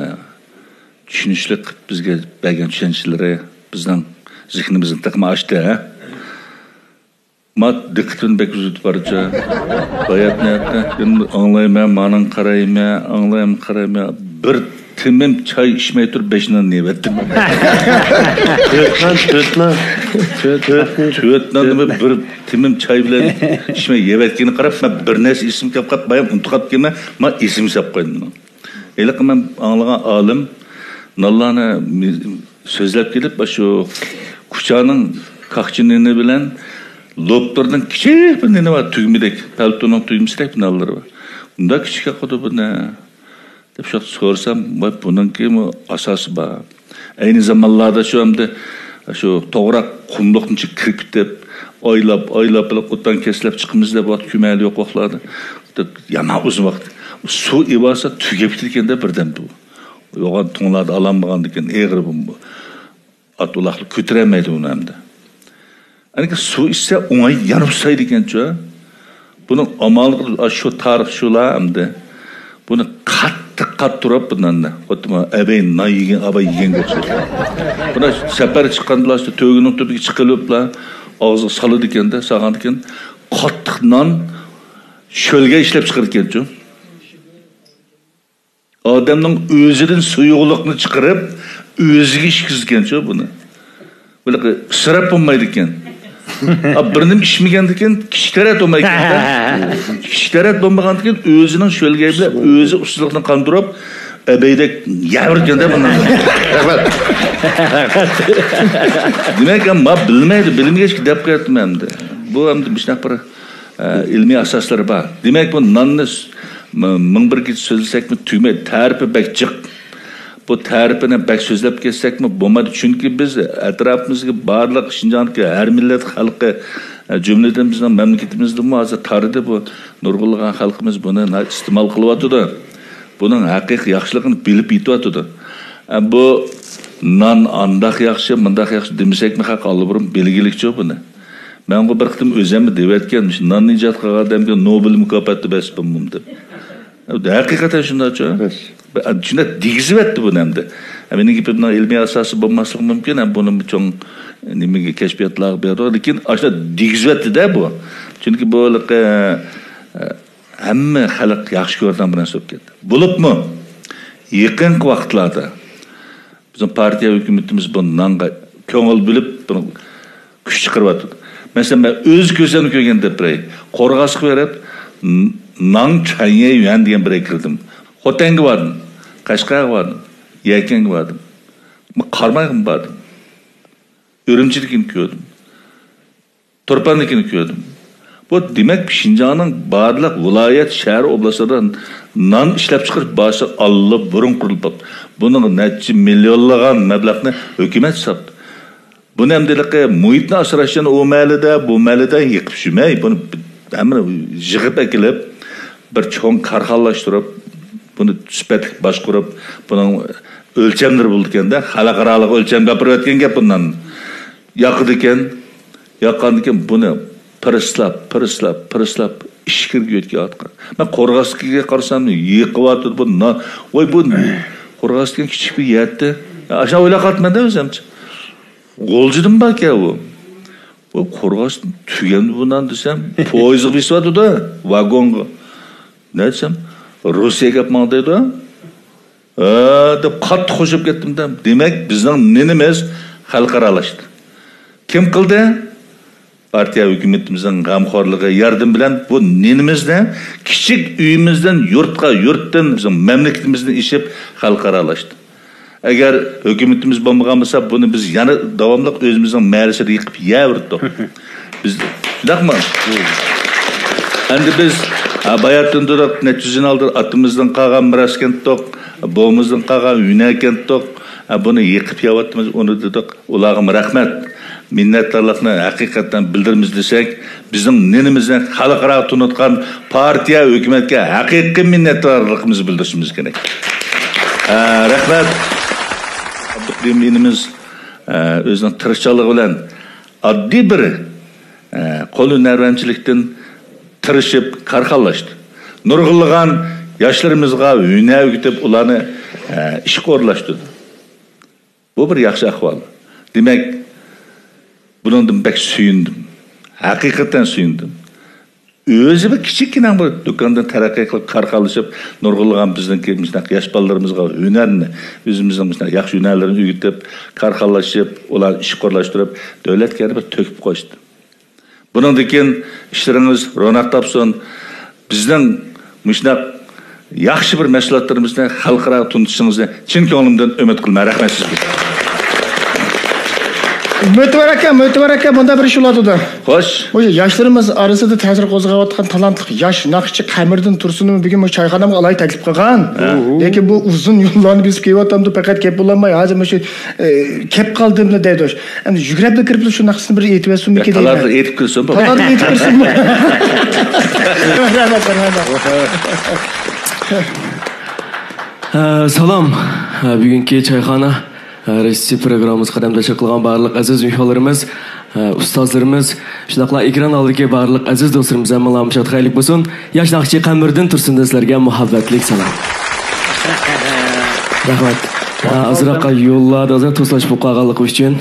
چۈشىنىشلىك بىزگە بەرگەن چۈشەنچىلىرى بىزنىڭ زېھنىمىزنى تېخىمۇ ئاچتى، ھە؟ ما دىققىتىمنى بەك ئۈزۈۋېتىپ بارچە. باياتنى ئاڭلايمەن، مانىڭ قارايمەن، ئاڭلايمەن، قارايمەن. بىر تېمىم چاي ئىچمەي تۇرۇپ، بەش نان يەۋەتتىم. تۆت نان، تۆت نان. تۆت، تۆت، تۆت ناننى بىر تېمىم چاي بىلەن ئىچمەي يەۋەتكىنىگە قاراپ، مەن بىر نەرسە ئېسىمگە كەپ قاپتۇ، بايام ئۇنتۇپ قاپتىكەنمەن، مانا ئېسىمگە سېلىپ قويدۇم. ھېلىقى مەن ئاڭلىغان ئالىم نانلارنى سۆزلەپ كېلىپ، شۇ كۇچانىڭ كاكچى نېنى بىلەن لوپتۇرنىڭ كىچىك بىر نېنى بار، تۈگمىدەك، پەلتونىڭ تۈگمىسىدەك بىر نانلىرى بار. ئۇنداق كىچىك ھەققىدە بۇ نە؟ دەپ شۇ سورىسام، ۋاي، بۇنىڭكىمۇ ئاساسى بار. ئەينى زامانلاردا شۇ ئەمدى شۇ توغراق قۇملۇقنى كىركىتىپ، ئايلاپ، ئايلاپ، بىر قوتان كەسلەپ چىقىمىز دەپ ۋاقىت كۆمەيلى يوق ۋاقىتلاردا. يامان ئۇزۇن ۋاقىت. سۇ ئىباسا تۈگەپ كېتىدىكەندە بىردەم بۇ. يوغان تۇڭلاردا ئالالمىغاندىكىن ئېغىر بۇ. ئات ئۇلاقلار كۆتۈرەلمەيدۇ ئۇنى ئەمدى. ئەنكى سۇ ئىچسە ئوڭاي يانىپ سۇسايدىكەنچۇ. بۇنىڭ ئامالى شۇ تارىخ شۇلا ئەمدى. بۇنى قاتتىق قاتتۇرۇپ بۇنداندا. خۇددى ئەبەي نان يېگەن، ئاباي يېگەنگە ئوخشايدۇ. بۇنى سەپەر چىققاندىلا شۇ تۆگىنىڭ تۈپىگە چىقىلىپلا ئاغزىغا سالىدىكەندە، سالغاندىكىن قاتتىق نان شۆلگە ئىشلەپ چىقىرىدىكەنچۇ. ئادەمنىڭ ئۆزىدىن سۇيۇقلۇقنى چىقىرىپ، ئۆزىگە ئىچكۈزىدىكەنچۇ بۇنى. بۇنىڭ ئىسراپ بولمايدىكەن. ئا، بىر نېمە ئىچمىگەندىكىن كىچىك تەرەت بولمايدىكەن. كىچىك تەرەت بولمىغاندىكىن ئۆزىنىڭ شۆلگەي بىلەن ئۆزى ئۇسسۇزلۇقنى قاندۇرۇپ، ئەبەيدەك يەۋېرىدىكەن-دە بۇنى. دېمەك، ما بىلمەيدۇ، بىلمىگەچكە دەپ قوياتتىم ئەمدى. بۇ ئەمدى مۇشۇنداق بىر ئە، ئىلمىي ئاساسلىرى بار. دېمەك، بۇ ناننى س-، م-، مىڭ بىر كېچە سۆزلىسەكمۇ تۈگىمەيدۇ. تەرىپى بەك جىق. بۇ تەرىپىنى بەك سۆزلەپ كەتسەكمۇ بولمايدۇ. چۈنكى بىز ئەتراپىمىزدىكى بارلىق شىنجاڭدىكى ھەر مىللەت خەلقى، ئە، جۈملىدىن بىزنىڭ مەملىكىتىمىزدىمۇ ھازىر تارىدى بۇ. نۇرغۇنلىغان خەلقىمىز بۇنى نا-، ئىستېمال قىلىۋاتىدۇ. بۇنىڭ ھەقىقىي ياخشىلىقىنى بىلىپ يېتىۋاتىدۇ. ئە، بۇ نان ئانداق ياخشى، مۇنداق ياخشى دېمىسەكمۇ خەق ئاللىبۇرۇن بىلگىلىكچۇ بۇنى. مەنغۇ بىر قېتىم ئۆزۈممۇ دەۋەتكەن، مۇشۇ ناننى ئىجاد قىلغان ئادەمگە نوبېل مۇكاپاتى بەرسە بولمامدۇ دەپ. ھەقىقەتەن شۇنداقچۇ؟ بەس. شۇنداق دېگۈزۈۋەتتى بۇنى ئەمدى. مېنىڭ گېپىمنىڭ ئىلمىي ئاساسى بولماسلىقى مۇمكىن، ھەم بۇنى چوڭ نېمىگە، كەشپىياتلارغا بېرىدۇ. لېكىن ئاشۇنداق دېگۈزۈۋەتتى-دە بۇ. چۈنكى بۇ ھېلىقى، ئە، ھەممە خەلق ياخشى كۆرىدىغان بىر نەرسە بولۇپ كەتتى. بولۇپمۇ يېقىنقى ۋاقىتلاردا بىزنىڭ پارتىيە ھۆكۈمىتىمىز بۇ نانغا كۆڭۈل بۆلۈپ، بۇنى كۈچ چىقىرىۋاتىدۇ. مەسىلەن، مەن ئۆز كۆزۈمنى كۆرگەن دەپ بېرەي. قورغاسقا بېرىپ، ن-، ناڭ چاييەيۈەن دېگەن بىر يەرگە كىردىم. خوتەنگە باردىم، قەشقەرگە باردىم، يەكەنگە باردىم. قارامايغىمۇ باردىم. ئۈرۈمچىدىكىنى كۆردۈم. تۇرپاندىكىنى كۆردۈم. بۇ، دېمەك، شىنجاڭنىڭ بارلىق ۋىلايەت، شەھەر، ئوبلاستلىرىدا نان ئىشلەپچىقىرىش بازىسى ئاللىبۇرۇن قۇرۇلۇپ بوپتۇ. بۇنىڭغا نەچچە مىليونلىغان مەبلەغنى ھۆكۈمەت ساپتۇ. بۇنى ئەمدى ھېلىقى مۇھىتنى ئاسراش ئۈچۈن ئۇ مەھەللىدە، بۇ مەھەللىدە يېقىپ يۈرمەي، بۇنى ھەممىنى يىغىپ ئەكېلىپ، بىر چوڭ كارخانىلاشتۇرۇپ، بۇنى سۈپەتلىك باشقۇرۇپ، بۇنىڭ ئۆلچەملىرى بولىدىكەن-دە، خەلقئارالىق ئۆلچەمگە ئاپىرىۋەتكەن گەپ بۇندان. ياقىدىكەن، ياققاندىكىن بۇنى پىرسلاپ، پىرسلاپ، پىرسلاپ ئىچكىرىگە يۆتكەۋاتقان. مەن قورغاسقىگە قارىسام، يېقىۋاتىدۇ بۇ نان. ۋاي، بۇ قورغاس دېگەن كىچىك بىر يەتتى. ئاشۇ ئويلاپ قالدىم مەندە ئۆزۈمچە. غۇلجىدىمۇ باركەن بۇ. بۇ قورغاس تۈگەمدۇ بۇ نان دېسەم، پويىزغا بېسىۋاتىدۇ، ۋاگونغا. نە دېسەم، روسىيەگە ئەپ ماڭدايدۇ. ھە، دەپ قاتتىق خوشلاپ كەتتىم دە. دېمەك، بىزنىڭ نېنىمىز خەلقئارالاشتى. كىم قىلدى؟ پارتىيە ھۆكۈمىتىمىزنىڭ غەمخورلۇقى، ياردىمى بىلەن بۇ نېنىمىزنى كىچىك ئۆيىمىزدىن يۇرتقا، يۇرتتىن بىزنىڭ مەملىكىتىمىزنى ئېشىپ خەلقئارالاشتى. ئەگەر ھۆكۈمىتىمىز بولمىغان بولسا، بۇنى بىز يەنە داۋاملىق ئۆزىمىزنىڭ مەھەللىسىدە يېقىپ يەۋېرىتتۇق. بىز، شۇنداقمۇ؟ ئەمدى بىز، ھە، باياتىن تۇرۇپ، نەچچە يۈز يىل ئالدىن ئاتىمىزدىن قالغان مىراس كەنتتۇق، بوۋىمىزدىن قالغان ھۈنەر كەنتتۇق. ھە، بۇنى يېقىپ يەۋاتىمىز، ئۇنى دېدۇق. ئۇلارغىمۇ رەھمەت، مىننەتدارلىقنى ھەقىقەتەن بىلدۈرىمىز دېسەك، بىزنىڭ نېنىمىزنى خەلقئاراغا تونۇتقان پارتىيە، ھۆكۈمەتكە ھەقىقىي مىننەتدارلىقىمىزنى بىلدۈرۈشىمىز كېرەك. ئە، رەھمەت. ئابدۇقېيۇم ئىنىمىز، ئە، ئۆزىنىڭ تىرىشچانلىقى بىلەن ئاددىي بىر، ئە، قول ھۈنەرۋەنچىلىكتىن تىرىشىپ كارخانىلاشتى. نۇرغۇنلىغان ياشلىرىمىزغا ھۈنەر ئۆگىتىپ، ئۇلارنى، ئە، ئىشقا ئورۇنلاشتۇردى. بۇ بىر ياخشى ئەھۋال. دېمەك، بۇنىڭدىن بەك سۆيۈندۈم. ھەقىقەتەن سۆيۈندۈم. ئۆزى بىر كىچىككىنە بىر دۇكاندىن تەرەققىي قىلىپ، كارخانىلىشىپ، نۇرغۇنلىغان بىزنىڭكى مۇشۇنداق ياش بالىلىرىمىزغا ھۈنەرنى، ئۆزىمىزنىڭ مۇشۇنداق ياخشى ھۈنەرلىرىنى ئۆگىتىپ، كارخانىلىشىپ، ئۇلارنى ئىشقا ئورۇنلاشتۇرۇپ، دۆلەتكە يەنە بىر تۆھپە قوشتى. بۇنىڭدىن كېيىن ئىشلىرىڭىز روناق تاپسۇن. بىزنىڭ مۇشۇنداق ياخشى بىر مەھسۇلاتلىرىمىزنى خەلقئاراغا تونۇتۇشىڭىزنى چىن كۆڭلۈمدىن ئۈمىد قىلىمەن. رەھمەت سىزگە. مۆتىۋەر ئاكا، مۆتىۋەر ئاكا، مۇنداق بىر ئىش بولۇۋاتىدۇ. خوش. مۇشۇ ياشلىرىمىز ئارىسىدا تەسىر قوزغاۋاتقان تالانتلىق ياش ناخشىچى قەمەردىن تۇرسۇننى بۈگۈن بۇ چايخانامغا ئالاي تەكلىپ قىلغان. ھە. لېكىن بۇ ئۇزۇن يوللارنى بېسىپ كېلىۋاتامدۇ، پەقەت كەپ بولالماي، ھازىر مۇشۇ، ئە، كەپ قالدىملا دەيدۇ. ئەمدى يۈگۈرۈپلا كىرىپلا شۇ ناخشىسىنى بىر ئېيتىۋەتسۇن، يا، كېدەيمەن. تالانتلىق ئېيتىپ كىرسۇن. تالانتلىق ئېيتىپ كىرسۇنمۇ؟ رەھمەت، رەھمەت. ئە، سالام. ئە، بۈگۈنكى چايخانا، ئە، رېسسى پروگراممىمىزغا قەدەم تەشرىپ قىلغان بارلىق ئەزىز مېھمانلىرىمىز، ئە، ئۇستازلىرىمىز، شۇنداقلا ئېكران ئالدىدىكى بارلىق ئەزىز دوستلىرىمىز ھەممىڭلارغا شاد خەيرلىك بولسۇن. ياش ناخشىچى قەمەردىن تۇرسۇندىن سىلەرگە مۇھەببەتلىك سالام. رەھمەت. ئە، ئازراق يوللاردا ئازراق توسۇلۇش بولۇپ قالغانلىقى ئۈچۈن،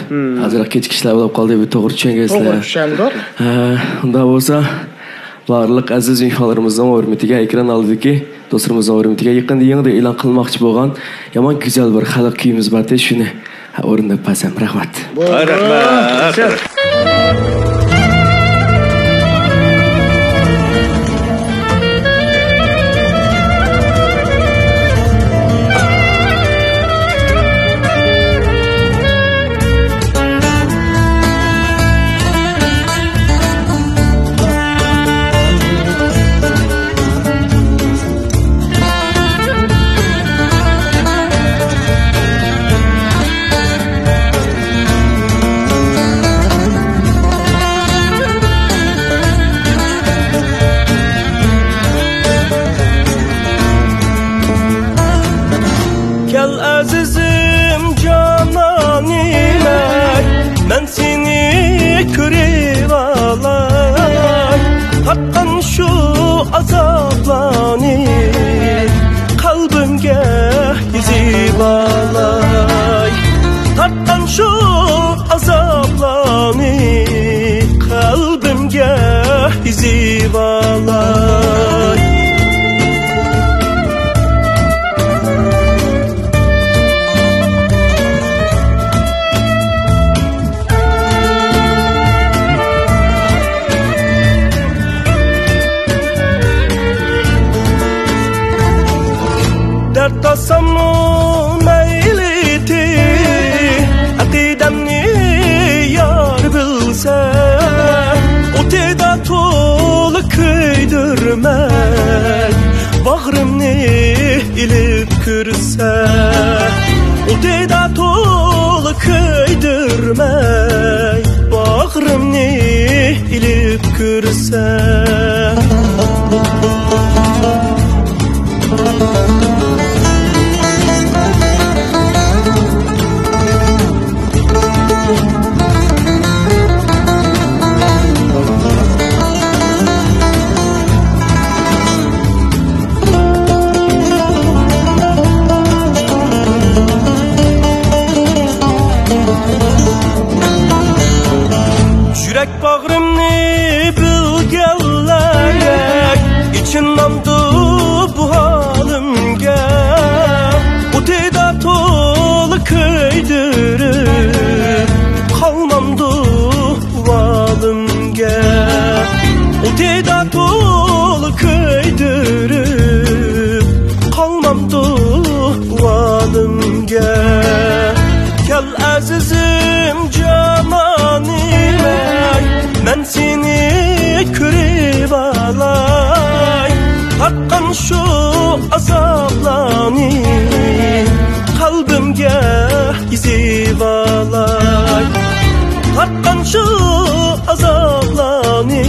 ئازراق كېچىكىشلەر بولۇپ قالدى، بىر توغرا چۈشەنگەنسىلەر. توغرا چۈشەندۇق. ئە، ئۇنداق بولسا، بارلىق ئەزىز مېھمانلىرىمىزنىڭ ھۆرمىتىگە، ئېكران ئالدىدىكى دوستلىرىمىزنىڭ ھۆرمىتىگە يېقىندا يېڭىدىن ئېلان قىلماقچى بولغان يامان گۈزەل بىر خەلق كۈيىمىز بارتى، شۇنى ئورۇنداپ بەرسەم. رەھمەت. رەھمەت. كەل ئەزىزىم جانانىم، مەن سېنى كۆرۈۋالاي. تارتقان شۇ ئازابلارنى قەلبىمگە يېزىۋالاي. تارتقان شۇ ئازابلارنى قەلبىمگە يېزىۋالاي. دەرد تارتساممۇ مەيلىتى، ئەقىدەمنى يار بىلسە، ئوتىدا تولا كۆيدۈرمەي، باغرىمنى ئېلىپ كىرسە، ئوتىدا تولا كۆيدۈرمەي، باغرىمنى ئېلىپ كىرسە. يۈرەك باغرىمنى بىلگەنلەر ئېچىنمامدۇ بۇ ھالىمگە؟ ئوتىدا تولا كۆيدۈرۈپ قالمامدۇ ۋالىمگە؟ ئوتىدا تولا كۆيدۈرۈپ قالمامدۇ ۋالىمگە؟ كەل ئەزىزىم جانانىم، مەن سېنى كۆرۈۋالاي. تارتقان شۇ ئازابلارنى قەلبىمگە يېزىۋالاي. تارتقان شۇ ئازابلارنى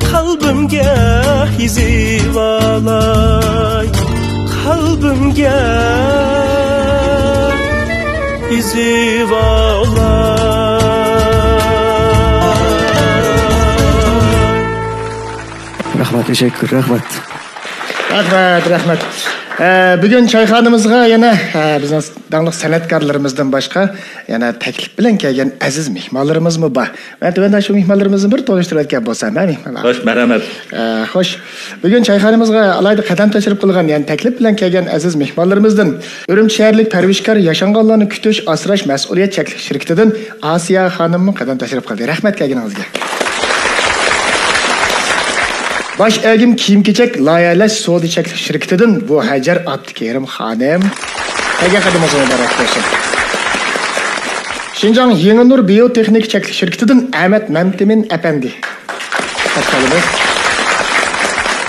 قەلبىمگە يېزىۋالاي. قەلبىمگە يېزىۋالاي. رەھمەت، تەشەككۈر، رەھمەت. رەھمەت، رەھمەت. ئە، بۈگۈن چايخانىمىزغا يەنە، ئە، بىزنىڭ داڭلىق سەنئەتكارلىرىمىزدىن باشقا يەنە تەكلىپ بىلەن كەلگەن ئەزىز مېھمانلىرىمىزمۇ بار. مەن تۆۋەندە شۇ مېھمانلىرىمىزنى بىر تونۇشتۇرۇۋەتكەن بولسام، ھە، مېھمانلار؟ خوش، مەرھەمەت. ئە، خوش. بۈگۈن چايخانىمىزغا ئالاھىدە قەدەم تەشرىپ قىلغان، يەنى تەكلىپ بىلەن كەلگەن ئەزىز مېھمانلىرىمىزدىن ئۈرۈمچى شەھەرلىك پەرۋىشكار ياشانغانلارنى كۈتۈش، ئاسراش مەسئۇلىيەت چەكلىك شىركىتىدىن ئاسىيە خانىممۇ قەدەم تەشرىپ قىلدى. رەھمەت كەلگىنىڭىزگە. باش ئەگىم كىيىم-كېچەك لايىھەلەش سودا چەكلىك شىركىتىدىن بۇ ھەجەر ئابدۇكېرىم خانىم. كەلگەن قەدىمىڭىز مۇبارەك بولسۇن. شىنجاڭ يېڭى نۇر بىيو تېخنىكا چەكلىك شىركىتىدىن ئەمەت مەمتىمىن ئەپەندى. قارشى ئالىمىز.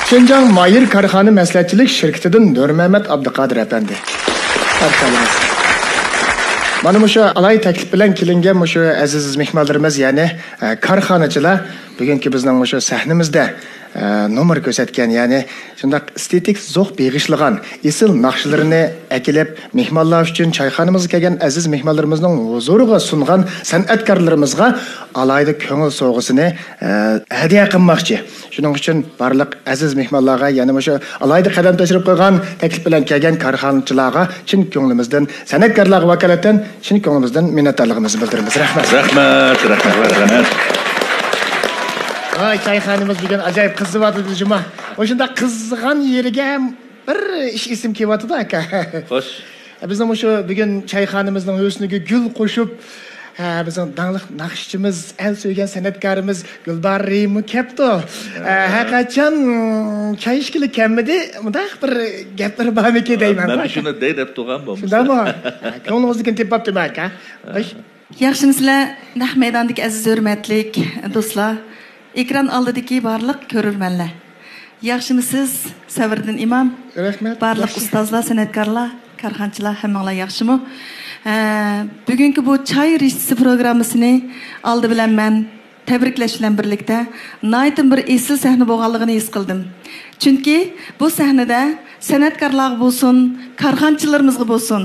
شىنجاڭ مايىر كارخانا مەسلىھەتچىلىك شىركىتىدىن نۇرمەمەت ئابدۇقادىر ئەپەندى. قارشى ئالىمىز. مانا مۇشۇ ئالاھىدە تەكلىپ بىلەن كېلىنگەن مۇشۇ ئەزىز مېھمانلىرىمىز، يەنى، ئە، كارخانىچىلار بۈگۈنكى بىزنىڭ مۇشۇ سەھنىمىزدە، ئە، نومۇر كۆرسەتكەن، يەنى شۇنداق ئېستېتىك زوق بېغىشلىغان ئېسىل ناخشىلىرىنى ئەكېلىپ، مېھمانلار ئۈچۈن، چايخانىمىزغا كەلگەن ئەزىز مېھمانلىرىمىزنىڭ ھۇزۇرىغا سۇنغان سەنئەتكارلىرىمىزغا ئالاھىدە كۆڭۈل سوۋغىسىنى، ئە، ھەدىيە قىلماقچى. شۇنىڭ ئۈچۈن بارلىق ئەزىز مېھمانلارغا يەنە مۇشۇ ئالاھىدە قەدەم تەشرىپ قىلغان، تەكلىپ بىلەن كەلگەن كارخانىچىلارغا چىن كۆڭلىمىزدىن، سەنئەتكارلارغا ۋاكالىتەن چىن كۆڭلىمىزدىن مىننەتدارلىقىمىزنى بىلدۈرىمىز. رەھمەت. رەھمەت، رەھمەت، رەھمەت. ۋاي، چايخانىمىز بۈگۈن ئاجايىپ قىزىۋاتىدۇ جۇما. مۇشۇنداق قىزىغان يېرىگە بىر ئىش ئېسىم كېلىۋاتىدۇ، ئاكا. خوش. بىزنىڭ مۇشۇ بۈگۈن چايخانىمىزنىڭ ھۆسنىگە گۈل قوشۇپ، ھە، بىزنىڭ داڭلىق ناخشىچىمىز، ئەل سۆيگەن سەنئەتكارىمىز گۈلبارىمۇ كەپتۇ. ھە، ھە. ھەرقاچان چاي ئىچكىلى كەلمىدى، مۇنداق بىر گەپلىرى بارمىكىن دەيمەن. مەن شۇنى دەي دەپ تۇرغان بولمىسا. شۇنداقمۇ؟ ھە، كۆڭلىڭىزدىكىنى تېپىپتىمەن، ئاكا. ھە. خوش. ياخشىمۇسىلەر، نەق مەيداندىكى ئەزىز ھۆرمەتلىك دوستلار، ئېكران ئالدىدىكى بارلىق كۆرۈرمەنلەر. ياخشىمۇسىز، سەۋرىدىن ئىمام؟ رەھمەت، بارلىق ياخشى. ئۇستازلار، سەنئەتكارلار، كارخانىچىلار، ھەممىڭلار ياخشىمۇ؟ ھە، بۈگۈنكى بۇ چاي رىشتىسى پروگراممىسىنى ئالدى بىلەن مەن تەبرىكلەش بىلەن بىرلىكتە، ناھايىتى بىر ئېسىل سەھنە بولغانلىقىنى ھېس قىلدىم. چۈنكى بۇ سەھنىدە سەنئەتكارلارغا بولسۇن، كارخانىچىلىرىمىزغا بولسۇن،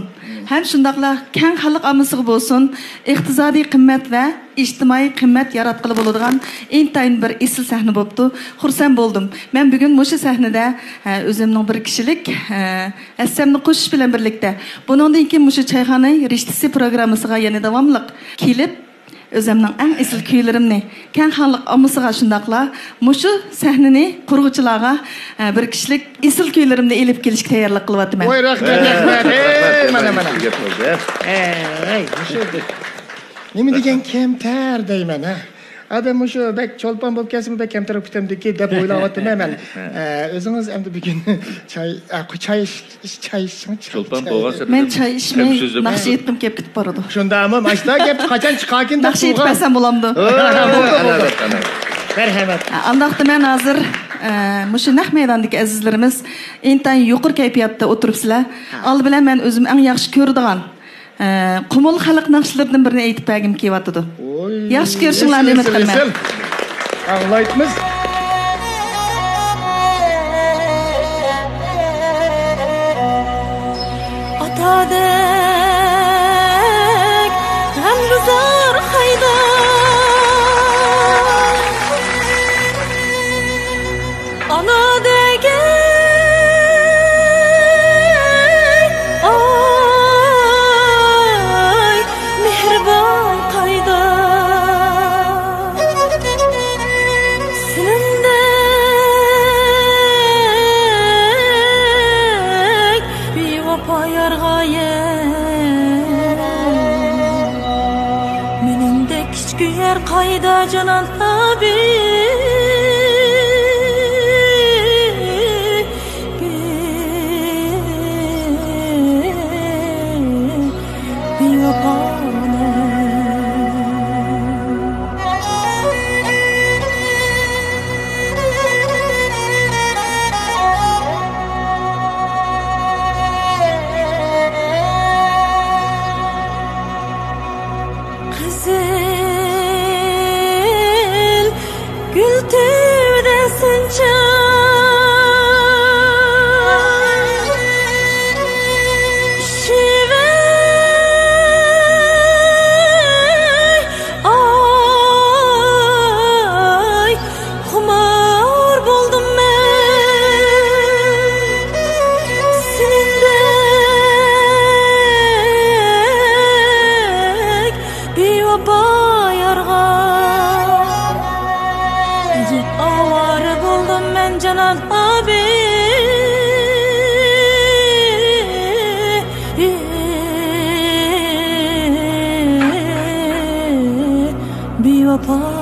ھەم شۇنداقلا كەڭ خەلق ئاممىسىغا بولسۇن، ئىقتىسادىي قىممەت ۋە ئىجتىمائىي قىممەت ياراتقىلى بولىدىغان ئىنتايىن بىر ئېسىل سەھنە بوپتۇ. خۇرسەن بولدۇم. مەن بۈگۈن مۇشۇ سەھنىدە، ھە، ئۆزۈمنىڭ بىر كىشىلىك، ھە، ھەسسەمنى قوشۇش بىلەن بىرلىكتە، بۇنىڭدىن كېيىن مۇشۇ چايخانا رىشتىسى پروگراممىسىغا يەنە داۋاملىق كېلىپ، ئۆزۈمنىڭ ئەڭ ئېسىل كۈيلىرىمنى كەڭ خەلق ئاممىسىغا، شۇنداقلا مۇشۇ سەھنىنى قۇرغۇچىلارغا، ھە، بىر كىشىلىك ئېسىل كۈيلىرىمنى ئېلىپ كېلىشكە تەييارلىق قىلىۋاتىمەن. ۋاي، رەھمەت، رەھمەت. ئەي، مانا، مانا. ئەي، مۇشۇ نېمە دېگەن كەمتەر دەيمەن، ھە. ئادەم مۇشۇ بەك چولپان بولۇپ كەلسىمۇ بەك كەمتەر بولۇپ كېتەمدىكى دەپ ئويلاۋاتىمەن مەن. ئە، ئۆزىڭىز ئەمدى بۈگۈن چاي، ئە، چاي ئىچ-، چاي ئىچسىڭ، چاي، چاي ئىچسىڭ. مەن چاي ئىچمەي، ناخشا ئېيتقۇم كېلىپ كېتىپ بارىدۇ. شۇنداقمۇ؟ ماشتا گەپ قاچان چىقاركىن دەپ ناخشا ئېيتىپ بەرسەم بولامدۇ؟ بولدى، بولدى. مەرھەمەت. ئانداقتا مەن ھازىر، ئە، مۇشۇ نەق مەيداندىكى ئەزىزلىرىمىز ئىنتايىن يۇقىرى كەيپىياتتا ئولتۇرۇپسىلەر. ئالدى بىلەن مەن ئۆزۈم ئەڭ ياخشى كۆرىدىغان ئە، قۇمۇل خەلق ناخشىلىرىدىن بىرىنى ئېيتىپ بەرگۈم كېلىۋاتىدۇ. ئوي، ياخشى كۆرۈشۈڭلارنى ئۈمىد قىلىمەن. ئاڭلايتمىز. ئاتادەك غەمگۈزار قايدا، ئانا دېگەن، ئاي، مېھرىبان قايدا. سېنىڭدەك بىۋاپا يارغا يەر، مېنىڭدەك كىچىك يەر قايدا، جانان ھەبىبى. بىۋاپانىڭ قىزىل گۈل تۈۋىدە سەنچە شىۋە، ئاي، خۇمار بولدۇم مەن سېنىڭدەك بىۋاپا يارغا. ئەجەب ئاۋارە بولدۇم مەن، جانان ھەبىبى. بىۋاپالار.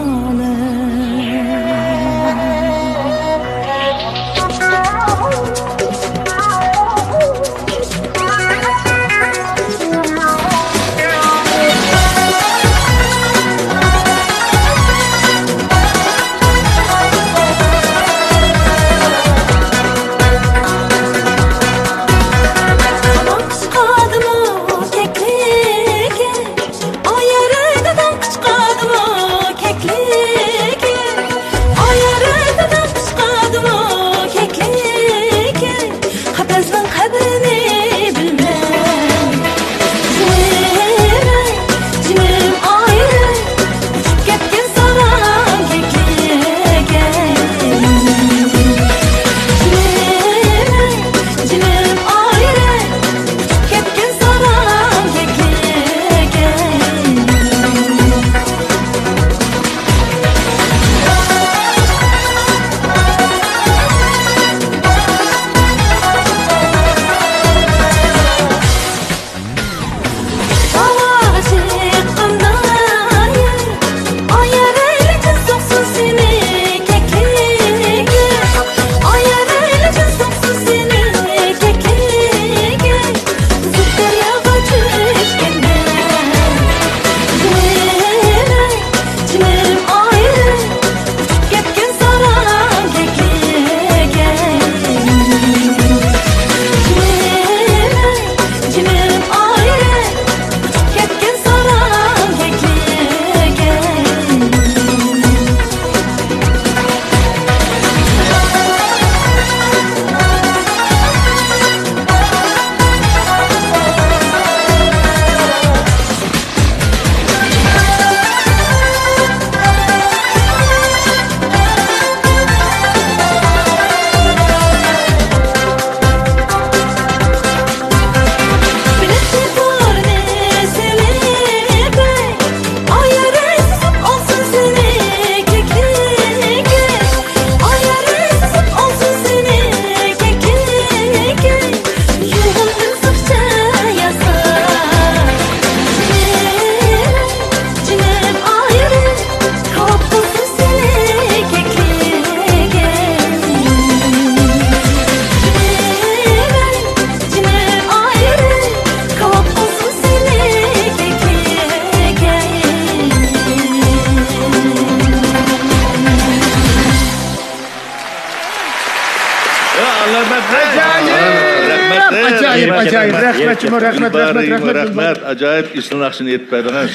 ئاجايىپ، ئاجايىپ. رەھمەت، رەھمەت، رەھمەت، رەھمەت، رەھمەت، رەھمەت، رەھمەت، رەھمەت. ئاجايىپ ئېسىل ناخشىنى ئېيتىپ بەردىڭىز.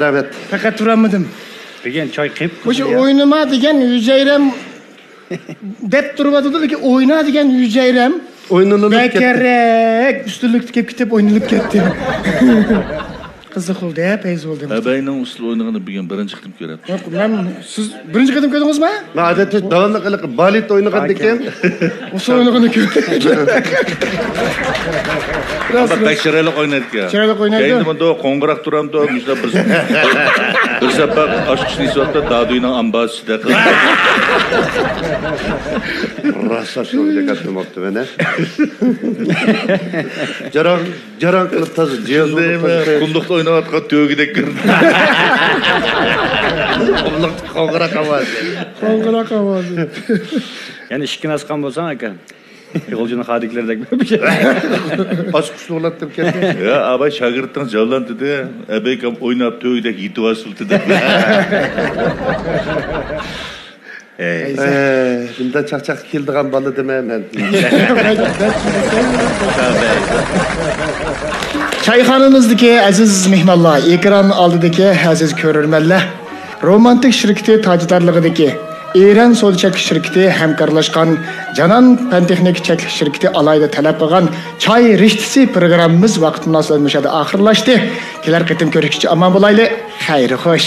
رەھمەت. پەقەت تۇرالمىدىم. بۈگۈن چاي قىپ مۇشۇ ئوينىما دېگەن ھۈجەيرەم دەپ تۇرۇۋاتىدۇ، لېكىن ئوينا دېگەن ھۈجەيرەم ئوينىلىپ كەتتى. بەكرەك ئۈستۈنلۈككە كېلىپ كېتىپ ئوينىلىپ كەتتى. قىزىق بولدى، ھە، پەيز بولدى. ئەبەينىڭ ئۇسسۇل ئوينىغىنى بۈگۈن بىرىنچى قېتىم كۆرۈپتۇ. ياق، مەن، سىز بىرىنچى قېتىم كۆردىڭىزمۇ؟ مەن ئادەتتە داۋاملىق ھېلىقى بالېت ئوينىغاندىكىن. ئۇسسۇل ئوينىغىنى كۆردۈم. راست، بەك راست. چىرايلىق ئوينايدىكەن. چىرايلىق ئوينايدۇ. كەينىدە مۇنداق قوڭغۇراق تۇرامدۇ، مۇشۇنداق بىر، بىر ساپاق ئاشقىچنى ئېسىۋاتىدۇ، دادۈينىڭ ئامبارى ئۈستىدە. راست ئاشۇ دىققەت قىلماپتىمەن، ھە. جاراڭ، جاراڭ قىلىپ تازا جىيازلىق تازا. قۇملۇقتا ئويناۋاتقان تۆگىدەك كۆرۈندى. قۇملۇقتا قوڭغۇراق ئاۋازى. قوڭغۇراق ئاۋازى. يەنە ئىشىكنى ئاچقان بولساڭ ئاكا. غۇلجىنىڭ خادىكلىرىدەك بىر شەي. ئاچقۇچ توۋلاپ كەتتى. يا، ئاباي شاگىرتىڭ جانلاندى دېدى. ئەبەيكام ئويناپ تۆگىدەك يېتىۋالسىلىدى دېدى. ئەي. ئە، بۇنداق چاقچاققا كېلىدىغان بالا دېمەي مەن. چايخانىمىزدىكى ئەزىز مېھمانلار، ئېكران ئالدىدىكى ئەزىز كۆرۈرمەنلەر، رومانتىك شىركىتى تاجدارلىقىدىكى ئېرەن سودا چەكلىك شىركىتى ھەمكارلاشقان جانان پەن تېخنىكا چەكلىك شىركىتى ئالاھىدە تەلەپ قىلغان چاي رىشتىسى پروگراممىمىز ۋاقىت مۇناسىۋەت مۇشۇ يەردە ئاخىرلاشتى. كېلەر قېتىم كۆرۈشكىچە ئامان بولايلى. خەير خوش.